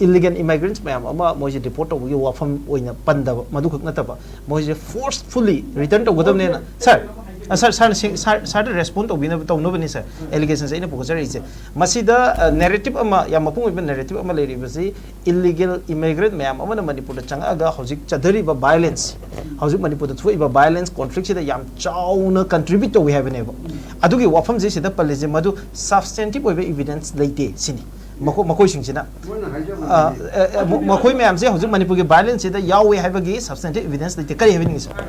illegal immigrants ꯃꯌꯥꯝ ꯑꯃ ꯃꯣꯏꯁꯦ deport ꯇꯧꯕꯒꯤ ꯋꯥꯐꯝ ꯑꯣꯏꯅ ꯄꯟꯗꯕ, ꯃꯗꯨꯈꯛ ꯅꯠꯇꯕ ꯃꯣꯏꯁꯦ forcefully return ꯇꯧꯒꯗꯕꯅꯦꯅ, ꯁꯥꯔ, ꯑ, ꯁꯥꯔ, ꯁꯥꯔꯅ ꯁꯤ-, ꯁꯥꯔ, ꯁꯥꯔꯗ respond ꯇꯧꯕꯤꯅꯕ, ꯇꯧꯅꯕꯅꯤ, ꯁꯥꯔ, allegationꯁꯦ ꯑꯩꯅ ꯄꯨꯈꯠꯆꯔꯛꯏꯁꯦ꯫ ꯃꯁꯤꯗ, ꯑ, narrative ꯑꯃ, ꯌꯥꯝ ꯃꯄꯨꯡ ꯑꯣꯏꯕ narrative ꯑꯃ ꯂꯩꯔꯤꯕꯁꯤ, illegal immigrant ꯃꯌꯥꯝ ꯑꯃꯅ ꯃꯅꯤꯄꯨꯔꯗ ꯆꯪꯉꯛꯑꯒ ꯍꯧꯖꯤꯛ ꯆꯠꯊꯔꯤꯕ violence, ꯍꯧꯖꯤꯛ ꯃꯅꯤꯄꯨꯔꯗ ꯊꯣꯛꯏꯕ violence conflictꯁꯤꯗ ꯌꯥꯝ ꯆꯥꯎꯅ contribute ꯇꯧꯏ ꯍꯥꯏꯕꯅꯦꯕ꯫ ꯑꯗꯨꯒꯤ ꯋꯥꯐꯝꯁꯦ ꯁꯤꯗ ꯄꯜꯂꯤꯁꯦ ꯃꯗꯨ substantive ꯑꯣꯏꯕ evidence ꯂꯩꯇꯦ ꯁꯤꯅꯤ꯫ ꯃꯈꯣ-, ꯃꯈꯣꯏꯁꯤꯡꯁꯤꯅ, ꯃꯣꯏꯅ ꯍꯥꯏꯖꯕꯗꯤ ꯑ, ꯑ, ꯑ, ꯃ-, ꯃꯈꯣꯏ ꯃꯌꯥꯝꯁꯦ ꯍꯧꯖꯤꯛ ꯃꯅꯤꯄꯨꯔꯒꯤ violenceꯁꯤꯗ ꯌꯥꯎꯋꯦ ꯍꯥꯏꯕꯒꯤ substantive evidence ꯂꯩꯇꯦ꯫ ꯀꯔꯤ ꯍꯥꯏꯕꯤꯅꯤꯡꯉꯤ, ꯁꯥꯔ?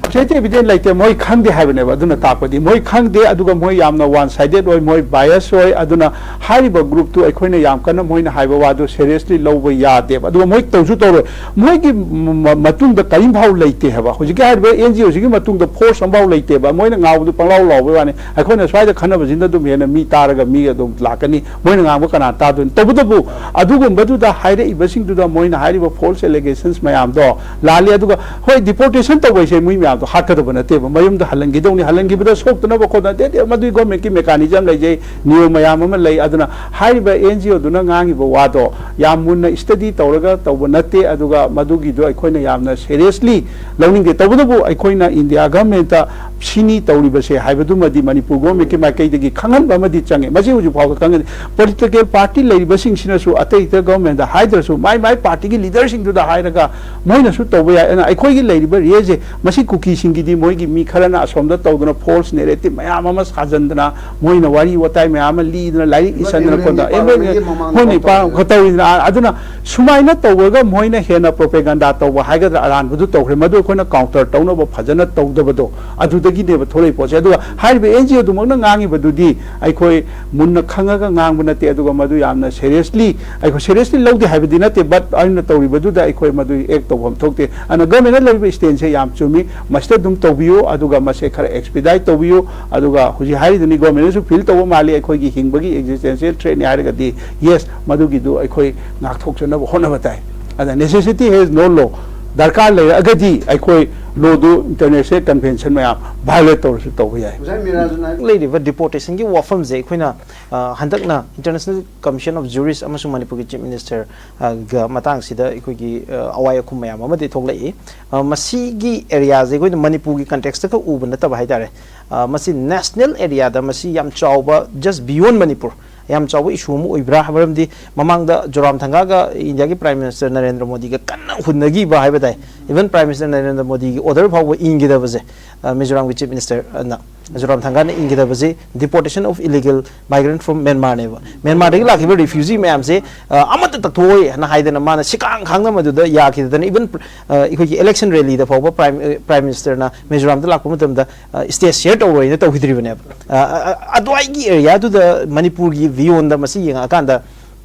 Substantive evidence ꯂꯩꯇꯦ, ꯃꯣꯏ ꯈꯪꯗꯦ ꯍꯥꯏꯕꯅꯦꯕ꯫ ꯑꯗꯨꯅ ꯇꯥꯛꯄꯗꯤ ꯃꯣꯏ ꯈꯪꯗꯦ, ꯑꯗꯨꯒ ꯃꯣꯏ ꯌꯥꯝꯅ one sided ꯑꯣꯏ, ꯃꯣꯏ bias ꯑꯣꯏ꯫ ꯑꯗꯨꯅ ꯍꯥꯏꯔꯤꯕ groupꯇꯨ ꯑꯩꯈꯣꯏꯅ ꯌꯥꯝ ꯀꯟꯅ ꯃꯣꯏꯅ ꯍꯥꯏꯕ ꯋꯥꯗꯨ seriously ꯂꯧꯕ ꯌꯥꯗꯦꯕ꯫ ꯑꯗꯨꯒ ꯃꯣꯏ ꯇꯧꯁꯨ ꯇꯧꯔꯣꯏ꯫ ꯃꯣꯏꯒꯤ ꯃ-, ꯃ-, ꯃꯇꯨꯡꯗ ꯀꯔꯤꯝ ꯐꯥꯎ ꯂꯩꯇꯦ ꯍꯥꯏꯕ꯫ ꯍꯧꯖꯤꯛꯀꯤ ꯍꯥꯏꯔꯤꯕ NGOꯁꯤꯒꯤ ꯃꯇꯨꯡꯗ force ꯑꯃꯐꯥꯎ ꯂꯩꯇꯦꯕ꯫ ꯃꯣꯏꯅ ꯉꯥꯎꯕꯗꯨ ꯄꯪꯂꯥꯎ ꯂꯥꯎꯕꯩ ꯋꯥꯅꯤ꯫ ꯑꯩꯈꯣꯏꯅ ꯁ꯭ꯋꯥꯏꯗ ꯈꯟꯅꯕꯁꯤꯅ ꯑꯗꯨꯝ ꯍꯦꯟꯅ ꯃꯤ ꯇꯥꯔꯒ ꯃꯤ ꯑꯗꯨꯝ ꯂꯥꯛꯀꯅꯤ꯫ ꯃꯣꯏꯅ ꯉꯥꯡꯕ ꯀꯅꯥ ꯇꯥꯗꯣꯏꯅꯣ? ꯇꯧꯕꯇꯕꯨ ꯑꯗꯨꯒꯨꯝꯕꯗꯨꯗ ꯍꯥꯏꯔꯛꯏꯕꯁꯤꯡꯗꯨꯗ ꯃꯣꯏꯅ ꯍꯥꯏꯔꯤꯕ false allegations ꯃꯌꯥꯝꯗꯣ ꯂꯥꯜꯂꯤ꯫ ꯑꯗꯨꯒ ꯍꯣꯏ, deportation ꯇꯧꯕ ꯍꯥꯏꯁꯦ ꯃꯤ ꯃꯌꯥꯝꯗꯣ ꯍꯥꯠꯀꯗꯕ ꯅꯠꯇꯦꯕ, ꯃꯌꯨꯝꯗ ꯍꯜꯍꯟꯈꯤꯗꯧꯅꯤ꯫ ꯍꯜꯍꯟꯈꯤꯕꯗ ꯁꯣꯛꯇꯅꯕ ꯈꯣꯠꯇꯅ ꯑꯇꯩ ꯑꯇꯩ ꯃꯗꯨꯒꯤ governmentꯀꯤ mechanism ꯂꯩꯖꯩ, ꯅꯤꯌꯣꯝ ꯃꯌꯥꯝ ꯑꯃ ꯂꯩ꯫ ꯑꯗꯨꯅ ꯍꯥꯏꯔꯤꯕ NGOꯗꯨꯅ ꯉꯥꯡꯉꯤꯕ ꯋꯥꯗꯣ ꯌꯥꯝ ꯃꯨꯟꯅ study ꯇꯧꯔꯒ ꯇꯧꯕ ꯅꯠꯇꯦ꯫ ꯑꯗꯨꯒ ꯃꯗꯨꯒꯤꯗꯣ ꯑꯩꯈꯣꯏꯅ ꯌꯥꯝꯅ seriously ꯂꯧꯅꯤꯡꯗꯦ꯫ ꯇꯧꯕꯇꯕꯨ ꯑꯩꯈꯣꯏꯅ India governmentꯇ ꯁꯤꯅꯤ ꯇꯧꯔꯤꯕꯁꯦ ꯍꯥꯏꯕꯗꯨꯃꯗꯤ ꯃꯅꯤꯄꯨꯔ governmentꯀꯤ ꯃꯥꯏꯀꯩꯗꯒꯤ ꯈꯪꯍꯟꯕ ꯑꯃꯗꯤ ꯆꯪꯉꯦ꯫ ꯃꯁꯤ ꯍꯧꯖꯤꯛ ꯐꯥꯎꯕ ꯈꯪꯍꯟ-, political party ꯂꯩꯔꯤꯕꯁꯤꯡꯁꯤꯅꯁꯨ ꯑꯇꯩ ꯑꯇꯩ governmentꯗ ꯍꯥꯏꯗ꯭ꯔꯁꯨ ꯃꯥꯏ ꯃꯥꯏ partyꯒꯤ leaderꯁꯤꯡꯗꯨꯗ ꯍꯥꯏꯔꯒ ꯃꯣꯏꯅꯁꯨ ꯇꯧꯕ ꯌꯥꯏ꯫ ꯑꯗꯨꯅ ꯑꯩꯈꯣꯏꯒꯤ ꯂꯩꯔꯤꯕ ꯔꯦꯁꯦ ꯃꯁꯤ ꯀꯨꯀꯤꯁꯤꯡꯒꯤꯗꯤ ꯃꯣꯏꯒꯤ ꯃꯤ ꯈꯔꯅ ꯑꯁꯣꯝꯗ ꯇꯧꯗꯅ false narrative ꯃꯌꯥꯝ ꯑꯃ ꯁꯥꯖꯟꯗꯅ ꯃꯣꯏꯅ ꯋꯥꯔꯤ ꯋꯥꯇꯥꯏ ꯃꯌꯥꯝ ꯑꯃ ꯂꯤꯗꯅ ꯂꯥꯏꯔꯤꯛ ꯏꯁꯟꯗꯅ ꯈꯣꯠꯇꯅ ꯍꯣꯏꯅꯦ, ꯄꯥ-, ꯇꯧꯔꯤꯗꯅ꯫ ꯑꯗꯨꯅ ꯁꯨꯃꯥꯏꯅ ꯇꯧꯔꯒ ꯃꯣꯏꯅ ꯍꯦꯟꯅ propaganda ꯇꯧꯕ ꯍꯥꯏꯒꯗ꯭ꯔꯥ, ꯑꯔꯥꯟꯕꯗꯨ ꯇꯧꯈ꯭ꯔꯦ꯫ ꯃꯗꯨ ꯑꯩꯈꯣꯏꯅ counter ꯇꯧꯅꯕ ꯐꯖꯅ ꯇꯧꯗꯕꯗꯣ ꯑꯗꯨꯗ ꯗꯒꯤꯅꯦꯕ ꯊꯣꯛꯂꯛꯏ ꯄꯣꯠꯁꯦ꯫ ꯑꯗꯨꯒ ꯍꯥꯏꯔꯤꯕ ꯑꯦꯟ ꯖꯤ ꯑꯣꯗꯨꯃꯛꯅ ꯉꯥꯡꯉꯤꯕꯗꯨꯗꯤ ꯑꯩꯈꯣꯏ ꯃꯨꯟꯅ ꯈꯪꯉꯒ ꯉꯥꯡꯕ ꯅꯠꯇꯦ, ꯑꯗꯨꯒ ꯃꯗꯨ ꯌꯥꯝꯅ ꯁꯦꯔꯤꯌꯁꯂꯤ, ꯑꯩꯈꯣꯏ ꯁꯦꯔꯤꯌꯁꯂꯤ ꯂꯧꯗꯦ ꯍꯥꯏꯕꯗꯤ ꯅꯠꯇꯦ, ꯕꯠ ꯑꯩꯅ ꯇꯧꯔꯤꯕꯗꯨꯗ ꯑꯩꯈꯣꯏ ꯃꯗꯨ ꯑꯦꯛ ꯇꯧꯐꯝ ꯊꯣꯛꯇꯦ꯫ ꯑꯗꯨꯅ ꯒꯣꯔꯃꯦꯟꯅ ꯂꯧꯔꯤꯕ ꯁ꯭ꯇꯦꯟꯁꯦ ꯌꯥꯝ ꯆꯨꯝꯃꯤ, ꯃꯁꯤꯗ ꯑꯗꯨꯝ ꯇꯧꯕꯤꯌꯨ, ꯑꯗꯨꯒ ꯃꯁꯦ ꯈꯔ ꯑꯦꯛꯁꯄꯤꯗꯥꯏꯠ ꯇꯧꯕꯤꯌꯨ꯫ ꯑꯗꯨꯒ ꯍꯧꯖꯤꯛ ꯍꯥꯏꯔꯤꯗꯨꯅꯤ, ꯒꯣꯔꯃꯦꯟꯅꯁꯨ ꯐꯤꯜ ꯇꯧꯕ ꯃꯥꯜꯂꯤ, ꯑꯩꯈꯣꯏꯒꯤ ꯍꯤꯡꯕꯒꯤ ꯑꯦꯛꯖꯤꯁꯇꯦꯟꯁꯤꯌꯦꯜ ꯊ꯭ꯔꯦꯠꯅꯤ ꯍꯥꯏꯔꯒꯗꯤ, ꯌꯦꯁ, ꯃꯗꯨꯒꯤꯗꯨ ꯑꯩꯈꯣꯏ ꯉꯥꯛꯊꯣꯛꯆꯅꯕ ꯍꯣꯠꯅꯕ ꯇꯥꯏ꯫ ꯑꯗ necessity has no law, ꯗꯔꯀꯥꯔ ꯂꯩꯔꯒꯗꯤ ꯑꯩꯈꯣꯏ ꯂꯣꯗꯨ, ꯏꯟꯇꯔꯅꯦꯁꯅꯦꯜ ꯀꯟꯚꯦꯟꯁꯟ ꯃꯌꯥꯝ ꯚꯥꯏꯑꯣꯂꯦꯠ ꯇꯧꯔꯁꯨ ꯇꯧꯕ ꯌꯥꯏ꯫ ꯑꯣꯖꯥ ꯃꯤꯔꯥꯖꯅ ꯂꯩꯔꯤꯕ ꯗꯤꯄꯣꯔꯇꯦꯁꯟꯒꯤ ꯋꯥꯐꯝꯁꯦ ꯑꯩꯈꯣꯏꯅ, ꯑ, ꯍꯟꯗꯛꯅ International Commission of Jurists ꯑꯃꯁꯨꯡ ꯃꯅꯤꯄꯨꯔꯒꯤ ꯆꯤꯐ ꯃꯤꯅꯤꯁꯇꯔ, ꯑ, ꯒ ꯃꯇꯥꯡꯁꯤꯗ ꯑꯩꯈꯣꯏꯒꯤ, ꯑ, ꯑꯋꯥꯏ ꯑꯈꯨꯝ ꯃꯌꯥꯝ ꯑꯃꯗꯤ ꯊꯣꯛꯂꯛꯏ꯫ ꯑ, ꯃꯁꯤꯒꯤ ꯑꯦꯔꯤꯌꯥꯁꯦ ꯑꯩꯈꯣꯏꯅ ꯃꯅꯤꯄꯨꯔꯒꯤ ꯀꯟꯇꯦꯛꯁꯇ ꯈꯛ ꯎꯕ ꯅꯠꯇꯕ ꯍꯥꯏꯇꯥꯔꯦ꯫ ꯑ, ꯃꯁꯤ ꯅꯦꯁꯅꯦꯜ ꯑꯦꯔꯤꯌꯥꯗ ꯃꯁꯤ ꯌꯥꯝ ꯆꯥꯎꯕ, just beyond ꯃꯅꯤꯄꯨꯔ, ꯌꯥꯝ ꯆꯥꯎꯕ ꯏꯁꯨ ꯑꯃ ꯑꯣꯏꯕ꯭ꯔꯥ? ꯃꯔꯝꯗꯤ ꯃꯃꯥꯡꯗ ꯖꯣꯔꯥꯝ ꯊꯪꯒꯥꯒ ꯏꯟꯗꯤꯌꯥꯒꯤ ꯄ꯭ꯔꯥꯏꯝ ꯃꯤꯅꯤꯁꯇꯔ ꯅꯔꯦꯟꯗ꯭ꯔ ꯃꯣꯗꯤꯒ ꯀꯟꯅ ꯍꯨꯟꯅꯈꯤꯕ ꯍꯥꯏꯕ ꯇꯥꯏ꯫ ꯏꯚꯟ ꯄ꯭ꯔꯥꯏꯝ ꯃꯤꯅꯤꯁꯇꯔ ꯅꯔꯦꯟꯗ꯭ꯔ ꯃꯣꯗꯤꯒꯤ ꯑꯣꯔꯗꯔ ꯐꯥꯎꯕ ꯏꯟꯈꯤꯗꯕꯁꯦ, ꯑ, ꯃꯤꯖꯣꯔꯥꯝꯒꯤ ꯆꯤꯐ ꯃꯤꯅꯤꯁꯇꯔꯅ, ꯖꯣꯔꯥꯝ ꯊꯪꯒꯥꯅ ꯏꯟꯈꯤꯗꯕꯁꯤ deportation of illegal migrant from Myanmarꯅꯦꯕ꯫ ꯃ꯭ꯌꯥꯟꯃꯥꯔꯗꯒꯤ ꯂꯥꯛꯈꯤꯕ ꯔꯤꯐ꯭ꯌꯨꯖꯤ ꯃꯌꯥꯝꯁꯦ, ꯑ, ꯑꯃꯠꯇ ꯇꯛꯊꯣꯛꯑꯣꯏ ꯍꯥꯏꯅ ꯍꯥꯏꯗꯅ ꯃꯥꯅ ꯁꯤꯀꯥꯡ ꯈꯥꯡꯅ ꯃꯗꯨꯗ ꯌꯥꯈꯤꯗꯗꯅ, ꯏꯚꯟ, ꯑ, ꯑꯩꯈꯣꯏꯒꯤ ꯏꯂꯦꯛꯁꯟ ꯔꯦꯂꯤꯗ ꯐꯥꯎꯕ ꯄ꯭ꯔꯥꯏꯝ, ꯑ, ꯄ꯭ꯔꯥꯏꯝ ꯃꯤꯅꯤꯁꯇꯔꯅ ꯃꯤꯖꯣꯔꯥꯝꯗ ꯂꯥꯛꯄ ꯃꯇꯝꯗ, ꯑ, ꯁ꯭ꯇꯦꯖ ꯁꯤꯌꯔ ꯇꯧꯔꯣꯏꯅ ꯇꯧꯈꯤꯗ꯭ꯔꯤꯕꯅꯦꯕ꯫ ꯑ, ꯑ, ꯑ, ꯑꯗꯨꯋꯥꯏꯒꯤ ꯑꯦꯔꯤꯌꯥꯗꯨꯗ ꯃꯅꯤꯄꯨꯔꯒꯤ ꯕꯤꯌꯣꯟꯗ ꯃꯁꯤ ꯌꯦꯡꯉꯛꯑꯀꯥꯟꯗ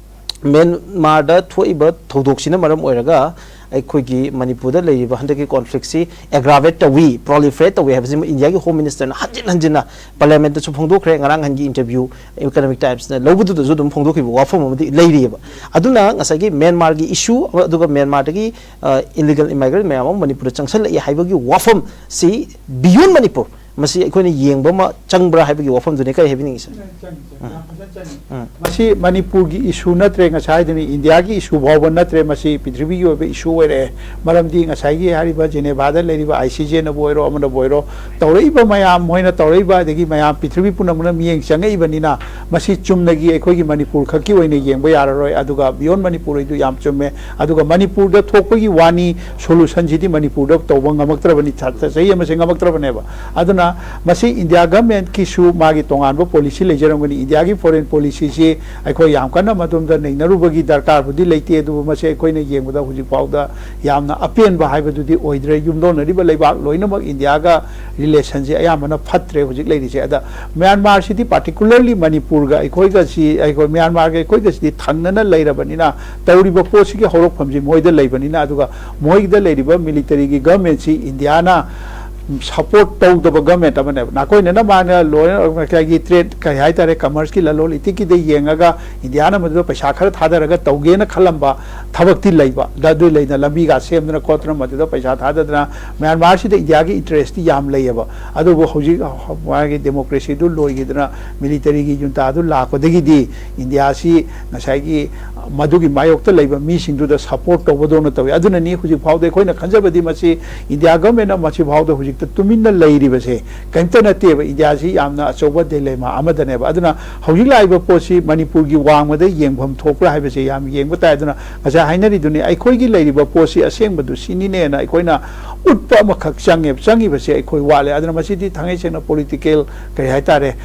ꯃ꯭ꯌꯥꯟꯃꯥꯔꯗ ꯊꯣꯛꯏꯕ ꯊꯧꯗꯣꯛꯁꯤꯅ ꯃꯔꯝ ꯑꯣꯏꯔꯒ ꯑꯩꯈꯣꯏꯒꯤ ꯃꯅꯤꯄꯨꯔꯗ ꯂꯩꯔꯤꯕ ꯍꯟꯗꯛꯀꯤ ꯀꯣꯟꯐ꯭ꯂꯤꯛꯁꯤ ꯑꯦꯒ꯭ꯔꯥꯚꯦꯠ ꯇꯧꯏ, ꯄ꯭ꯔꯣꯂꯤꯐꯔꯦꯠ ꯇꯧꯏ ꯍꯥꯏꯕꯁꯤꯃ ꯏꯟꯗꯤꯌꯥꯒꯤ ꯍꯣꯝ ꯃꯤꯅꯤꯁꯇꯔꯅ ꯍꯟꯖꯤꯟ ꯍꯟꯖꯤꯟꯅ ꯄꯥꯔꯂꯤꯌꯥꯃꯦꯟꯠꯇꯁꯨ ꯐꯣꯡꯗꯣꯛꯈ꯭ꯔꯦ꯫ ꯉꯔꯥꯡ ꯍꯟꯒꯤ ꯏꯟꯇꯔꯚ꯭ꯌꯨ ꯏꯀꯣꯅꯣꯃꯤꯛ ꯇꯥꯏꯝꯁꯅ ꯂꯧꯕꯗꯨꯗꯁꯨ ꯑꯗꯨꯝ ꯐꯣꯡꯗꯣꯛꯈꯤꯕ ꯋꯥꯐꯝ ꯑꯃꯗꯤ ꯂꯩꯔꯤꯑꯕ꯫ ꯑꯗꯨꯅ ꯉꯁꯥꯏꯒꯤ ꯃ꯭ꯌꯥꯟꯃꯥꯔꯒꯤ ꯏꯁꯨ, ꯑꯗꯨꯒ ꯃ꯭ꯌꯥꯟꯃꯥꯔꯗꯒꯤ, ꯑ, ꯏꯂꯤꯒꯦꯜ ꯏꯃꯥꯏꯒ꯭ꯔꯦꯟꯠ ꯃꯌꯥꯝ ꯑꯃ ꯃꯅꯤꯄꯨꯔꯗ ꯆꯪꯁꯜꯂꯛꯏ ꯍꯥꯏꯕꯒꯤ ꯋꯥꯐꯝꯁꯤ beyond ꯃꯅꯤꯄꯨꯔ, ꯃꯁꯤ ꯑꯩꯈꯣꯏꯅ ꯌꯦꯡꯕ ꯑꯃ ꯆꯪꯕ꯭ꯔꯥ ꯍꯥꯏꯕꯒꯤ ꯋꯥꯐꯝꯗꯨꯅꯤ ꯀꯔꯤ ꯍꯥꯏꯕꯤꯅꯤꯡꯉꯤꯁꯦ? ꯆꯪꯉꯤ, ꯆꯪꯉꯤ, ꯌꯥꯝ ꯐꯖꯅ ꯆꯪꯉꯤ꯫ ꯎꯝ꯫ ꯃꯁꯤ ꯃꯅꯤꯄꯨꯔꯒꯤ ꯏꯁꯨ ꯅꯠꯇ꯭ꯔꯦ, ꯉꯁꯥꯏ ꯍꯥꯏꯗꯨꯅꯤ, ꯏꯟꯗꯤꯌꯥꯒꯤ ꯏꯁꯨ ꯐꯥꯎꯕ ꯅꯠꯇ꯭ꯔꯦ, ꯃꯁꯤ ꯄ꯭ꯔꯤꯊꯤꯕꯤꯒꯤ ꯑꯣꯏꯕ ꯏꯁꯨ ꯑꯣꯏꯔꯛꯑꯦ꯫ ꯃꯔꯝꯗꯤ ꯉꯁꯥꯏꯒꯤ ꯍꯥꯏꯔꯤꯕ ꯖꯦꯅꯦꯚꯥꯗ ꯂꯩꯔꯤꯕ ꯑꯥꯏ ꯁꯤ ꯖꯦꯅꯕꯨ ꯑꯣꯏꯔꯣ, ꯑꯃꯅꯕꯨ ꯑꯣꯏꯔꯣ, ꯇꯧꯔꯛꯏꯕ ꯃꯌꯥꯝ, ꯃꯣꯏꯅ ꯇꯧꯔꯛꯏꯕ, ꯑꯗꯒꯤ ꯃꯌꯥꯝ ꯄ꯭ꯔꯤꯊꯤꯕꯤ ꯄꯨꯝꯅꯃꯛꯅ ꯃꯤꯠꯌꯦꯡ ꯆꯪꯉꯛꯏꯕꯅꯤꯅ, ꯃꯁꯤ ꯆꯨꯝꯅꯒꯤ ꯑꯩꯈꯣꯏꯒꯤ ꯃꯅꯤꯄꯨꯔ ꯈꯛꯀꯤ ꯑꯣꯏꯅ ꯌꯦꯡꯕ ꯌꯥꯔꯔꯣꯏ꯫ ꯑꯗꯨꯒ beyond ꯃꯅꯤꯄꯨꯔ ꯍꯥꯏꯗꯨ ꯌꯥꯝ ꯆꯨꯝꯃꯦ꯫ ꯑꯗꯨꯒ ꯃꯅꯤꯄꯨꯔꯗ ꯊꯣꯛꯄꯒꯤ ꯋꯥꯅꯤ, ꯁꯣꯂꯨꯁꯟꯁꯤꯗꯤ ꯃꯅꯤꯄꯨꯔꯗ ꯇꯧꯕ ꯉꯝꯃꯛꯇ꯭ꯔꯕꯅꯤ, ꯆ-, ꯆꯍꯤ ꯑꯃꯁꯦ ꯉꯝꯃꯛꯇ꯭ꯔꯕꯅꯦꯕ꯫ ꯑꯗꯨꯅ ꯃꯁꯤ ꯏꯟꯗꯤꯌꯥ ꯒꯚꯔꯟꯃꯦꯟꯠꯀꯤꯁꯨ ꯃꯥꯒꯤ ꯇꯣꯉꯥꯟꯕ ꯄꯣꯂꯤꯁꯤ ꯂꯩꯖꯔꯝꯒꯅꯤ꯫ ꯏꯟꯗꯤꯌꯥꯒꯤ ꯐꯣꯔꯦꯟ ꯄꯣꯂꯤꯁꯤꯁꯤ ꯑꯩꯈꯣꯏ ꯌꯥꯝ ꯀꯟꯅ ꯃꯗꯣꯝꯗ ꯅꯩꯅꯔꯨꯕꯒꯤ ꯗꯔꯀꯥꯔꯕꯨꯗꯤ ꯂꯩꯇꯦ, ꯑꯗꯨꯕꯨ ꯃꯁꯤ ꯑꯩꯈꯣꯏꯅ ꯌꯦꯡꯕꯗ ꯍꯧꯖꯤꯛ ꯐꯥꯎꯗ ꯌꯥꯝꯅ ꯑꯄꯦꯟꯕ ꯍꯥꯏꯕꯗꯨꯗꯤ ꯑꯣꯏꯗ꯭ꯔꯦ꯫ ꯌꯨꯝꯂꯣꯟꯅꯔꯤꯕ ꯂꯩꯕꯥꯛ ꯂꯣꯏꯅꯃꯛ ꯏꯟꯗꯤꯌꯥꯒ ꯔꯤꯂꯦꯁꯟꯁꯦ ꯑꯌꯥꯝꯕꯅ ꯐꯠꯇ꯭ꯔꯦ ꯍꯧꯖꯤꯛ ꯂꯩꯔꯤꯁꯦ꯫ ꯑꯗ ꯃ꯭ꯌꯥꯟꯃꯥꯔꯁꯤꯗꯤ particularly ꯃꯅꯤꯄꯨꯔꯒ ꯑꯩꯈꯣꯏꯒ ꯁꯤ, ꯑꯩꯈꯣꯏ ꯃ꯭ꯌꯥꯟꯃꯥꯔꯒ ꯑꯩꯈꯣꯏꯒꯁꯤꯗꯤ ꯊꯪꯅꯅ ꯂꯩꯔꯕꯅꯤꯅ, ꯇꯧꯔꯤꯕ ꯄꯣꯠꯁꯤꯒꯤ ꯍꯧꯔꯛꯐꯝꯁꯤ ꯃꯣꯏꯗ ꯂꯩꯕꯅꯤꯅ, ꯑꯗꯨꯒ ꯃꯣꯏꯗ ꯂꯩꯔꯤꯕ ꯃꯤꯂꯤꯇꯔꯤꯒꯤ ꯒꯚꯔꯟꯃꯦꯟꯠꯁꯤ ꯏꯟꯗꯤꯌꯥꯅ ꯁꯄꯣꯔꯠ ꯇꯧꯗꯕ ꯒꯚꯔꯟꯃꯦꯟꯠ ꯑꯃꯅꯦꯕ꯫ ꯅꯈꯣꯏꯅ ꯃꯥꯅ ꯂꯣꯏꯅ ꯉꯁꯥꯏꯒꯤ ꯇ꯭ꯔꯦꯗ, ꯀꯩ ꯍꯥꯏꯇꯥꯔꯦ, ꯀꯃꯔꯁꯀꯤ ꯂꯂꯣꯟ ꯏꯇꯤꯛꯀꯤꯗ ꯌꯦꯡꯉꯒ ꯏꯟꯗꯤꯌꯥꯅ ꯃꯗꯨꯗ ꯄꯩꯁꯥ ꯈꯔ ꯊꯥꯗꯔꯒ ꯇꯧꯒꯦꯅ ꯈꯜꯂꯝꯕ ꯊꯕꯛꯇꯤ ꯂꯩꯕ, ꯑꯗꯨ ꯂꯩꯅ ꯂꯝꯕꯤꯒ ꯁꯦꯝꯗꯅ ꯈꯣꯠꯇꯅ ꯃꯗꯨꯗ ꯄꯩꯁꯥ ꯊꯥꯗꯗꯅ ꯃ꯭ꯌꯥꯟꯃꯥꯔꯁꯤꯗ ꯏꯟꯗꯤꯌꯥꯒꯤ ꯏꯟꯇꯔꯦꯁꯇꯤ ꯌꯥꯝ ꯂꯩꯌꯦꯕ꯫ ꯑꯗꯨꯕꯨ ꯍꯧꯖꯤꯛ ꯃꯥꯒꯤ ꯗꯦꯃꯣꯀ꯭ꯔꯦꯁꯤꯗꯨ ꯂꯣꯏꯈꯤꯗꯅ ꯃꯤꯂꯤꯇꯔꯤꯒꯤ ꯖꯨꯟꯇꯥꯗꯨ ꯂꯥꯛꯄꯗꯒꯤꯗꯤ ꯏꯟꯗꯤꯌꯥꯁꯤ ꯉꯁꯥꯏꯒꯤ ꯃꯗꯨꯒꯤ ꯃꯥꯌꯣꯛꯇ ꯂꯩꯕ ꯃꯤꯁꯤꯡꯗꯨꯗ ꯁꯄꯣꯔꯠ ꯇꯧꯕꯗꯧꯅ ꯇꯧꯏ꯫ ꯑꯗꯨꯅꯅꯤ ꯍꯧꯖꯤꯛ ꯐꯥꯎꯗ ꯑꯩꯈꯣꯏꯅ ꯈꯟꯖꯕꯗꯤ ꯃꯁꯤ ꯏꯟꯗꯤꯌꯥ ꯒꯚꯔꯟꯃꯦꯟꯠꯅ ꯃꯁꯤ ꯐꯥꯎꯗ ꯍꯧꯖꯤꯛꯇ ꯇꯨꯃꯤꯟꯅ ꯂꯩꯔꯤꯕꯁꯦ ꯀꯔꯤꯝꯇ ꯅꯠꯇꯦꯕ꯫ ꯏꯟꯗꯤꯌꯥꯁꯤ ꯌꯥꯝꯅ ꯑꯆꯧꯕ ꯗꯤꯂꯦꯃꯥ ꯑꯃꯗꯅꯦꯕ꯫ ꯑꯗꯨꯅ ꯍꯧꯖꯤꯛ ꯂꯥꯛꯏꯕ ꯄꯣꯠꯁꯤ ꯃꯅꯤꯄꯨꯔꯒꯤ ꯋꯥꯡꯃꯗ ꯌꯦꯡꯐꯝ ꯊꯣꯛꯄ꯭ꯔꯥ ꯍꯥꯏꯕꯁꯦ ꯌꯥꯝ ꯌꯦꯡꯕ ꯇꯥꯏ꯫ ꯑꯗꯨꯅ ꯉꯁꯥꯏ ꯍꯥꯏꯅꯔꯤꯗꯨꯅꯤ, ꯑꯩꯈꯣꯏꯒꯤ ꯂꯩꯔꯤꯕ ꯄꯣꯠꯁꯤ ꯑꯁꯦꯡꯕꯗꯨ ꯁꯤꯅꯤꯅꯦꯅ ꯑꯩꯈꯣꯏꯅ ꯎꯠꯄ ꯑꯃꯈꯛ ꯆꯪꯉꯦꯕ꯫ ꯆꯪꯉꯤꯕꯁꯦ ꯑꯩꯈꯣꯏ ꯋꯥꯠꯂꯦ꯫ ꯑꯗꯨꯅ ꯃꯁꯤꯗꯤ ꯊꯥꯡꯉꯩ ꯁꯦꯡꯅ ꯄꯣꯂꯤꯇꯤꯀꯦꯜ, ꯀꯔꯤ ꯍꯥꯏꯇꯥꯔꯦ,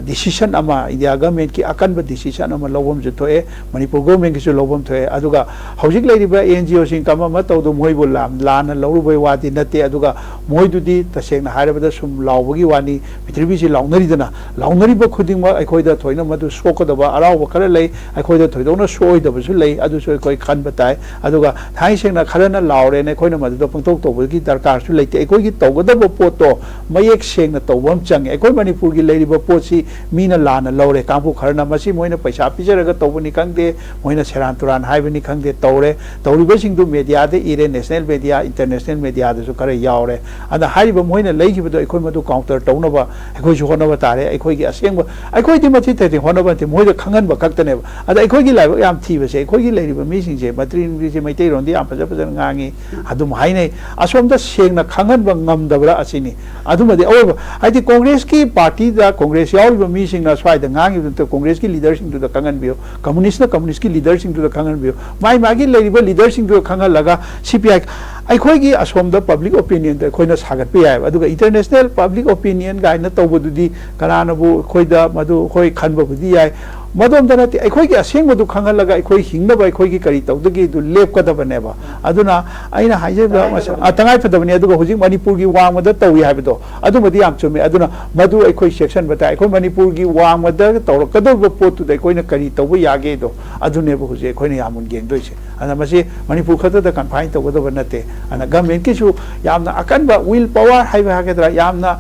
ꯗꯤꯁꯤꯁꯟ ꯑꯃ, ꯏꯟꯗꯤꯌꯥ ꯒꯚꯔꯟꯃꯦꯟꯠꯀꯤ ꯑꯀꯟꯕ ꯗꯤꯁꯤꯁꯟ ꯑꯃ ꯂꯧꯐꯝꯁꯨ ꯊꯣꯛꯑꯦ, ꯃꯅꯤꯄꯨꯔ ꯒꯚꯔꯟꯃꯦꯟꯠꯀꯤꯁꯨ ꯂꯧꯐꯝ ꯊꯣꯛꯑꯦ꯫ ꯑꯗꯨꯒ ꯍꯧꯖꯤꯛ ꯂꯩꯔꯤꯕ ꯑꯦꯟ ꯖꯤ ꯑꯣꯁꯤꯡ ꯀꯝ ꯑꯃ ꯇꯧꯗꯣ ꯃꯣꯏꯕꯨ ꯂꯥꯟ-, ꯂꯥꯟꯅ ꯂꯧꯔꯨꯕꯩ ꯋꯥꯗꯤ ꯅꯠꯇꯦ꯫ ꯑꯗꯨꯒ ꯃꯣꯏꯗꯨꯗꯤ ꯇꯁꯦꯡꯅ ꯍꯥꯏꯔꯕꯗ ꯁꯨꯝ ꯂꯥꯎꯕꯒꯤ ꯋꯥꯅꯤ, ꯄ꯭ꯔꯤꯊꯤꯕꯤꯁꯤ ꯂꯥꯎꯅꯔꯤꯗꯅ, ꯂꯥꯎꯅꯔꯤꯕ ꯈꯨꯗꯤꯡꯃꯛ ꯑꯩꯈꯣꯏꯗ ꯊꯣꯏꯅ ꯃꯗꯨ ꯁꯣꯛꯀꯗꯕ ꯑꯔꯥꯎꯕ ꯈꯔ ꯂꯩ, ꯑꯩꯈꯣꯏꯗ ꯊꯣꯏꯗꯣꯛꯅ ꯁꯣꯛꯑꯣꯏꯗꯕꯁꯨ ꯂꯩ, ꯑꯗꯨꯁꯨ ꯑꯩꯈꯣꯏ ꯈꯟꯕ ꯇꯥꯏ꯫ ꯑꯗꯨꯒ ꯊꯥꯡꯉꯩ ꯁꯦꯡꯅ ꯈꯔꯅ ꯂꯥꯎꯔꯦꯅ ꯑꯩꯈꯣꯏꯅ ꯃꯗꯨꯗ ꯄꯪꯇꯧ ꯇꯧꯕꯒꯤ ꯗꯔꯀꯥꯔꯁꯨ ꯂꯩꯇꯦ꯫ ꯑꯩꯈꯣꯏꯒꯤ ꯇꯧꯒꯗꯕ ꯄꯣꯠꯇꯣ ꯃꯌꯦꯛ ꯁꯦꯡꯅ ꯇꯧꯕ ꯑꯃ ꯆꯪꯉꯦ꯫ ꯑꯩꯈꯣꯏ ꯃꯅꯤꯄꯨꯔꯒꯤ ꯂꯩꯔꯤꯕ ꯄꯣꯠꯁꯤ ꯃꯤꯅ ꯂꯥꯟꯅ ꯂꯧꯔꯦ꯫ ꯀꯥꯡꯕꯨ ꯈꯔꯅ ꯃꯁꯤ ꯃꯣꯏꯅ ꯄꯩꯁꯥ ꯄꯤꯖꯔꯒ ꯇꯧꯕꯅꯤ ꯈꯪꯗꯦ, ꯃꯣꯏꯅ ꯁꯦꯔꯥꯟ ꯇꯨꯔꯥꯟ ꯍꯥꯏꯕꯅꯤ ꯈꯪꯗꯦ, ꯇꯧꯔꯦ꯫ ꯇꯧꯔꯤꯕꯁꯤꯡꯗꯨ ꯃꯦꯗꯤꯌꯥꯗ ꯏꯔꯦ, ꯅꯦꯁꯅꯦꯜ ꯃꯦꯗꯤꯌꯥ, ꯏꯟꯇꯔꯅꯦꯁꯅꯦꯜ ꯃꯦꯗꯤꯌꯥꯗꯁꯨ ꯈꯔ ꯌꯥꯎꯔꯦ꯫ ꯑꯗ ꯍꯥꯏꯔꯤꯕ ꯃꯣꯏꯅ ꯂꯩꯈꯤꯕꯗꯣ ꯑꯩꯈꯣꯏ ꯃꯗꯨ ꯀꯥꯎꯟꯇꯔ ꯇꯧꯅꯕ ꯑꯩꯈꯣꯏꯁꯨ ꯍꯣꯠꯅꯕ ꯇꯥꯔꯦ꯫ ꯑꯩꯈꯣꯏꯒꯤ ꯑꯁꯦꯡꯕ, ꯑꯩꯈꯣꯏꯗꯤ ꯃꯁꯤ ꯇꯧꯗꯦ, ꯍꯣꯠꯅꯕ ꯅꯠꯇꯦ, ꯃꯣꯏꯗ ꯈꯪꯍꯟꯕ ꯈꯛꯇꯅꯦꯕ꯫ ꯑꯗ ꯑꯩꯈꯣꯏꯒꯤ ꯂꯥꯏꯕꯛ ꯌꯥꯝ ꯊꯤꯕꯁꯦ, ꯑꯩꯈꯣꯏꯒꯤ ꯂꯩꯔꯤꯕ ꯃꯤꯁꯤꯡꯁꯦ, ꯃꯩꯇꯩ ꯅꯨꯄꯤꯁꯦ ꯃꯩꯇꯩꯔꯣꯟꯗꯤ ꯌꯥꯝ ꯐꯖ ꯐꯖꯅ ꯉꯥꯡꯉꯤ, ꯑꯗꯨꯝ ꯍꯥꯏꯅꯩ, ꯑꯁꯣꯝꯗ ꯁꯦꯡꯅ ꯈꯪꯍꯟꯕ ꯉꯝꯗꯕ꯭ꯔꯥ ꯑꯁꯤꯅꯤ꯫ ꯑꯗꯨꯃꯗꯤ ꯑꯋꯣꯏꯕ, ꯍꯥꯏꯗꯤ ꯀꯣꯡꯒ꯭ꯔꯦꯁꯀꯤ ꯄꯥꯔꯇꯤꯗ ꯀꯣꯡꯒ꯭ꯔꯦꯁ ꯌꯥꯎꯔꯤꯕ ꯃꯤꯁꯤꯡꯅ ꯁ꯭ꯋꯥꯏꯗ ꯉꯥꯡꯉꯤꯕꯗꯨ ꯅꯠꯇ ꯀꯣꯡꯒ꯭ꯔꯦꯁꯀꯤ ꯂꯤꯗꯔꯁꯤꯡꯗꯨꯗ ꯈꯪꯍꯟꯕꯤꯌꯨ, ꯀꯝꯃꯨꯅꯤꯁꯅ ꯀꯝꯃꯨꯅꯤꯁꯀꯤ ꯂꯤꯗꯔꯁꯤꯡꯗꯨꯗ ꯈꯪꯍꯟꯕꯤꯌꯨ, ꯃꯥꯏ ꯃꯥꯒꯤ ꯂꯩꯔꯤꯕ ꯂꯤꯗꯔꯁꯤꯡꯗꯨꯗ ꯈꯪꯍꯜꯂꯒ ꯁꯤ ꯄꯤ ꯑꯥꯏ ꯑꯩꯈꯣꯏꯒꯤ ꯑꯁꯣꯝꯗ ꯄꯕ꯭ꯂꯤꯛ ꯑꯣꯄꯤꯅꯤꯌꯟꯗ ꯑꯩꯈꯣꯏꯅ ꯁꯥꯒꯠꯄ ꯌꯥꯏꯑꯕ, ꯑꯗꯨꯒ ꯏꯟꯇꯔꯅꯦꯁꯅꯦꯜ ꯄꯕ꯭ꯂꯤꯛ ꯑꯣꯄꯤꯅꯤꯌꯟ ꯀꯥꯏꯅ ꯇꯧꯕꯗꯨꯗꯤ ꯀꯅꯥꯅꯕꯨ ꯑꯩꯈꯣꯏꯗ ꯃꯗꯨ ꯑꯩꯈꯣꯏ ꯈꯟꯕꯕꯨꯗꯤ ꯌꯥꯏ꯫ ꯃꯗꯣꯝꯗ ꯅꯠꯇꯦ, ꯑꯩꯈꯣꯏꯒꯤ ꯑꯁꯦꯡꯕꯗꯨ ꯈꯪꯍꯜꯂꯒ ꯑꯩꯈꯣꯏ ꯍꯤꯡꯅꯕ ꯑꯩꯈꯣꯏꯒꯤ ꯀꯔꯤ ꯇꯧꯗꯒꯦ ꯑꯗꯨ ꯂꯦꯞꯀꯗꯕꯅꯦꯕ꯫ ꯑꯗꯨꯅ ꯑꯩꯅ ꯍꯥꯏꯖꯕ ꯃꯁ-, ꯑ, ꯇꯉꯥꯏ ꯐꯗꯕꯅꯤ꯫ ꯑꯗꯨꯒ ꯍꯧꯖꯤꯛ ꯃꯅꯤꯄꯨꯔꯒꯤ ꯋꯥꯡꯃꯗ ꯇꯧꯏ ꯍꯥꯏꯕꯗꯣ ꯑꯗꯨꯃꯗꯤ ꯌꯥꯝ ꯆꯨꯝꯃꯦ꯫ ꯑꯗꯨꯅ ꯃꯗꯨ ꯑꯩꯈꯣꯏ ꯆꯦꯛꯁꯤꯟꯕ ꯇꯥꯏ꯫ ꯑꯩꯈꯣꯏ ꯃꯅꯤꯄꯨꯔꯒꯤ ꯋꯥꯡꯃꯗ ꯇꯧꯔꯛꯀꯗꯧꯔꯤꯕ ꯄꯣꯠꯇꯨꯗ ꯑꯩꯈꯣꯏꯅ ꯀꯔꯤ ꯇꯧꯕ ꯌꯥꯒꯦꯗꯣ ꯑꯗꯨꯅꯦꯕ ꯍꯧꯖꯤꯛ ꯑꯩꯈꯣꯏꯅ ꯌꯥꯝ ꯃꯨꯟꯅ ꯌꯦꯡꯗꯣꯏꯁꯦ꯫ ꯑꯗꯨꯅ ꯃꯁꯤ ꯃꯅꯤꯄꯨꯔ ꯈꯛꯇꯗ ꯀꯟꯐꯥꯏꯟ ꯇꯧꯒꯗꯕ ꯅꯠꯇꯦ꯫ ꯑꯗꯨꯅ ꯒꯃꯦꯟꯀꯤꯁꯨ ꯌꯥꯝꯅ ꯑꯀꯟꯕ ꯋꯤꯜ ꯄꯋꯥꯔ ꯍꯥꯏꯕ ꯍꯥꯏꯒꯗ꯭ꯔꯥ, ꯌꯥꯝꯅ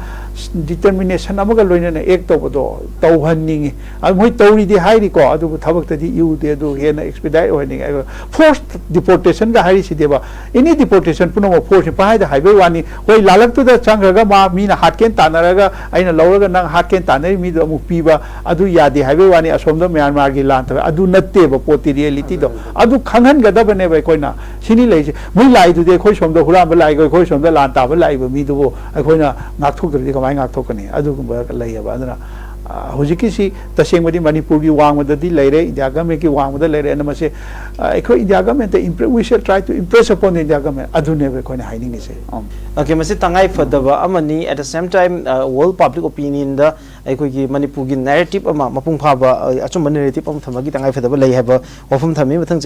ꯗꯤꯇꯔꯃꯤꯅꯦꯁꯟ ꯑꯃꯒ ꯂꯣꯏꯅꯅ ꯑꯦꯛ ꯇꯧꯕꯗꯣ ꯇꯧꯍꯟꯅꯤꯡꯉꯤ꯫ ꯑꯗꯨ ꯃꯣꯏ ꯇꯧꯔꯤꯗꯤ ꯍꯥꯏꯔꯤꯀꯣ, ꯑꯗꯨꯕꯨ ꯊꯕꯛꯇꯗꯤ ꯏꯎꯗꯦ꯫ ꯑꯗꯨ ꯍꯦꯟꯅ ꯑꯦꯛꯁꯄꯤꯗꯥꯏꯠ ꯑꯣꯏꯍꯟꯅꯤꯡꯉꯤ꯫ ꯑꯗꯨꯒ ꯐꯣꯔꯁ ꯗꯤꯄꯣꯔꯇꯦꯁꯟꯒ ꯍꯥꯏꯔꯤꯁꯤꯗꯤꯕ, ꯑꯦꯅꯤ ꯗꯤꯄꯣꯔꯇꯦꯁꯟ ꯄꯨꯝꯅꯃꯛ ꯐꯣꯔꯁꯅꯤ꯫ ꯄꯪꯍꯥꯏꯗ ꯍꯥꯏꯕꯩ ꯋꯥꯅꯤ꯫ ꯍꯣꯏ, ꯂꯥꯜꯂꯛꯇꯨꯗ ꯆꯪꯈ꯭ꯔꯒ ꯃꯥ ꯃꯤꯅ ꯍꯥꯠꯀꯦꯅ ꯇꯥꯟꯅꯔꯒ ꯑꯩꯅ ꯂꯧꯔꯒ ꯅꯪ ꯍꯥꯠꯀꯦꯅ ꯇꯥꯟꯅꯔꯤ ꯃꯤꯗꯣ ꯑꯃꯨꯛ ꯄꯤꯕ, ꯑꯗꯨ ꯌꯥꯗꯦ ꯍꯥꯏꯕꯩ ꯋꯥꯅꯤ꯫ ꯑꯁꯣꯝꯗ ꯃ꯭ꯌꯥꯟꯃꯥꯔꯒꯤ ꯂꯥꯟ ꯇꯧꯋꯦ, ꯑꯗꯨ ꯅꯠꯇꯦꯕ ꯄꯣꯠꯇꯤ, ꯔꯤꯌꯦꯂꯤꯇꯤꯗꯣ꯫ ꯑꯗꯨ ꯈꯪꯍꯟꯒꯗꯕꯅꯦꯕ ꯑꯩꯈꯣꯏꯅ꯫ ꯁꯤꯅꯤ ꯂꯩꯔꯤꯁꯦ꯫ ꯃꯣꯏ ꯂꯥꯛꯏꯗꯨꯗꯤ ꯑꯩꯈꯣꯏ ꯁꯣꯝꯗ ꯍꯨꯔꯥꯟꯕ ꯂꯥꯛꯏꯒ ꯑꯩꯈꯣꯏ ꯁꯣꯝꯗ ꯂꯥꯟ ꯇꯥꯕ ꯂꯥꯛꯏꯕ ꯃꯤꯗꯨꯕꯨ ꯑꯩꯈꯣꯏꯅ ꯉꯥꯛꯊꯣꯛꯇ꯭ꯔꯗꯤ ꯀꯃꯥꯏꯅ ꯉꯥꯛꯊꯣꯛꯀꯅꯤ? ꯑꯗꯨꯒꯨꯝꯕ ꯂꯩꯌꯦꯕ꯫ ꯑꯗꯨꯅ, ꯑ, ꯍꯧꯖꯤꯛꯀꯤꯁꯤ ꯇꯁꯦꯡꯕꯗꯤ ꯃꯅꯤꯄꯨꯔꯒꯤ ꯋꯥꯡꯃꯗꯗꯤ ꯂꯩꯔꯦ, ꯏꯟꯗꯤꯌꯥ ꯒꯃꯦꯟꯀꯤ ꯋꯥꯡꯃꯗ ꯂꯩꯔꯦ꯫ ꯑꯗꯨꯅ ꯃꯁꯤ, ꯑ, ꯑꯩꯈꯣꯏ India ꯒꯃꯦꯟꯇ impress, we shall try to impress upon the India government, ꯑꯗꯨꯅꯦꯕ ꯑꯩꯈꯣꯏꯅ ꯍꯥꯏꯅꯤꯡꯉꯤꯁꯦ꯫ ꯎꯝ꯫ ꯑꯣꯀꯦ, ꯃꯁꯤ ꯇꯉꯥꯏ ꯐꯗꯕ ꯑꯃꯅꯤ꯫ At the same time, world public opinionꯗ ꯑꯩꯈꯣꯏꯒꯤ ꯃꯅꯤꯄꯨꯔꯒꯤ ꯅꯦꯔꯦꯇꯤꯞ ꯑꯃ ꯃꯄꯨꯡ ꯐꯥꯕ, ꯑ, ꯑꯆꯨꯝꯕ ꯅꯦꯔꯦꯇꯤꯞ ꯑꯃ ꯊꯝꯕꯒꯤ ꯇꯉꯥꯏ ꯐꯗꯕ ꯂꯩ ꯍꯥꯏꯕ ꯋꯥꯐꯝ ꯊꯝꯃꯤ꯫ ꯃꯊꯪ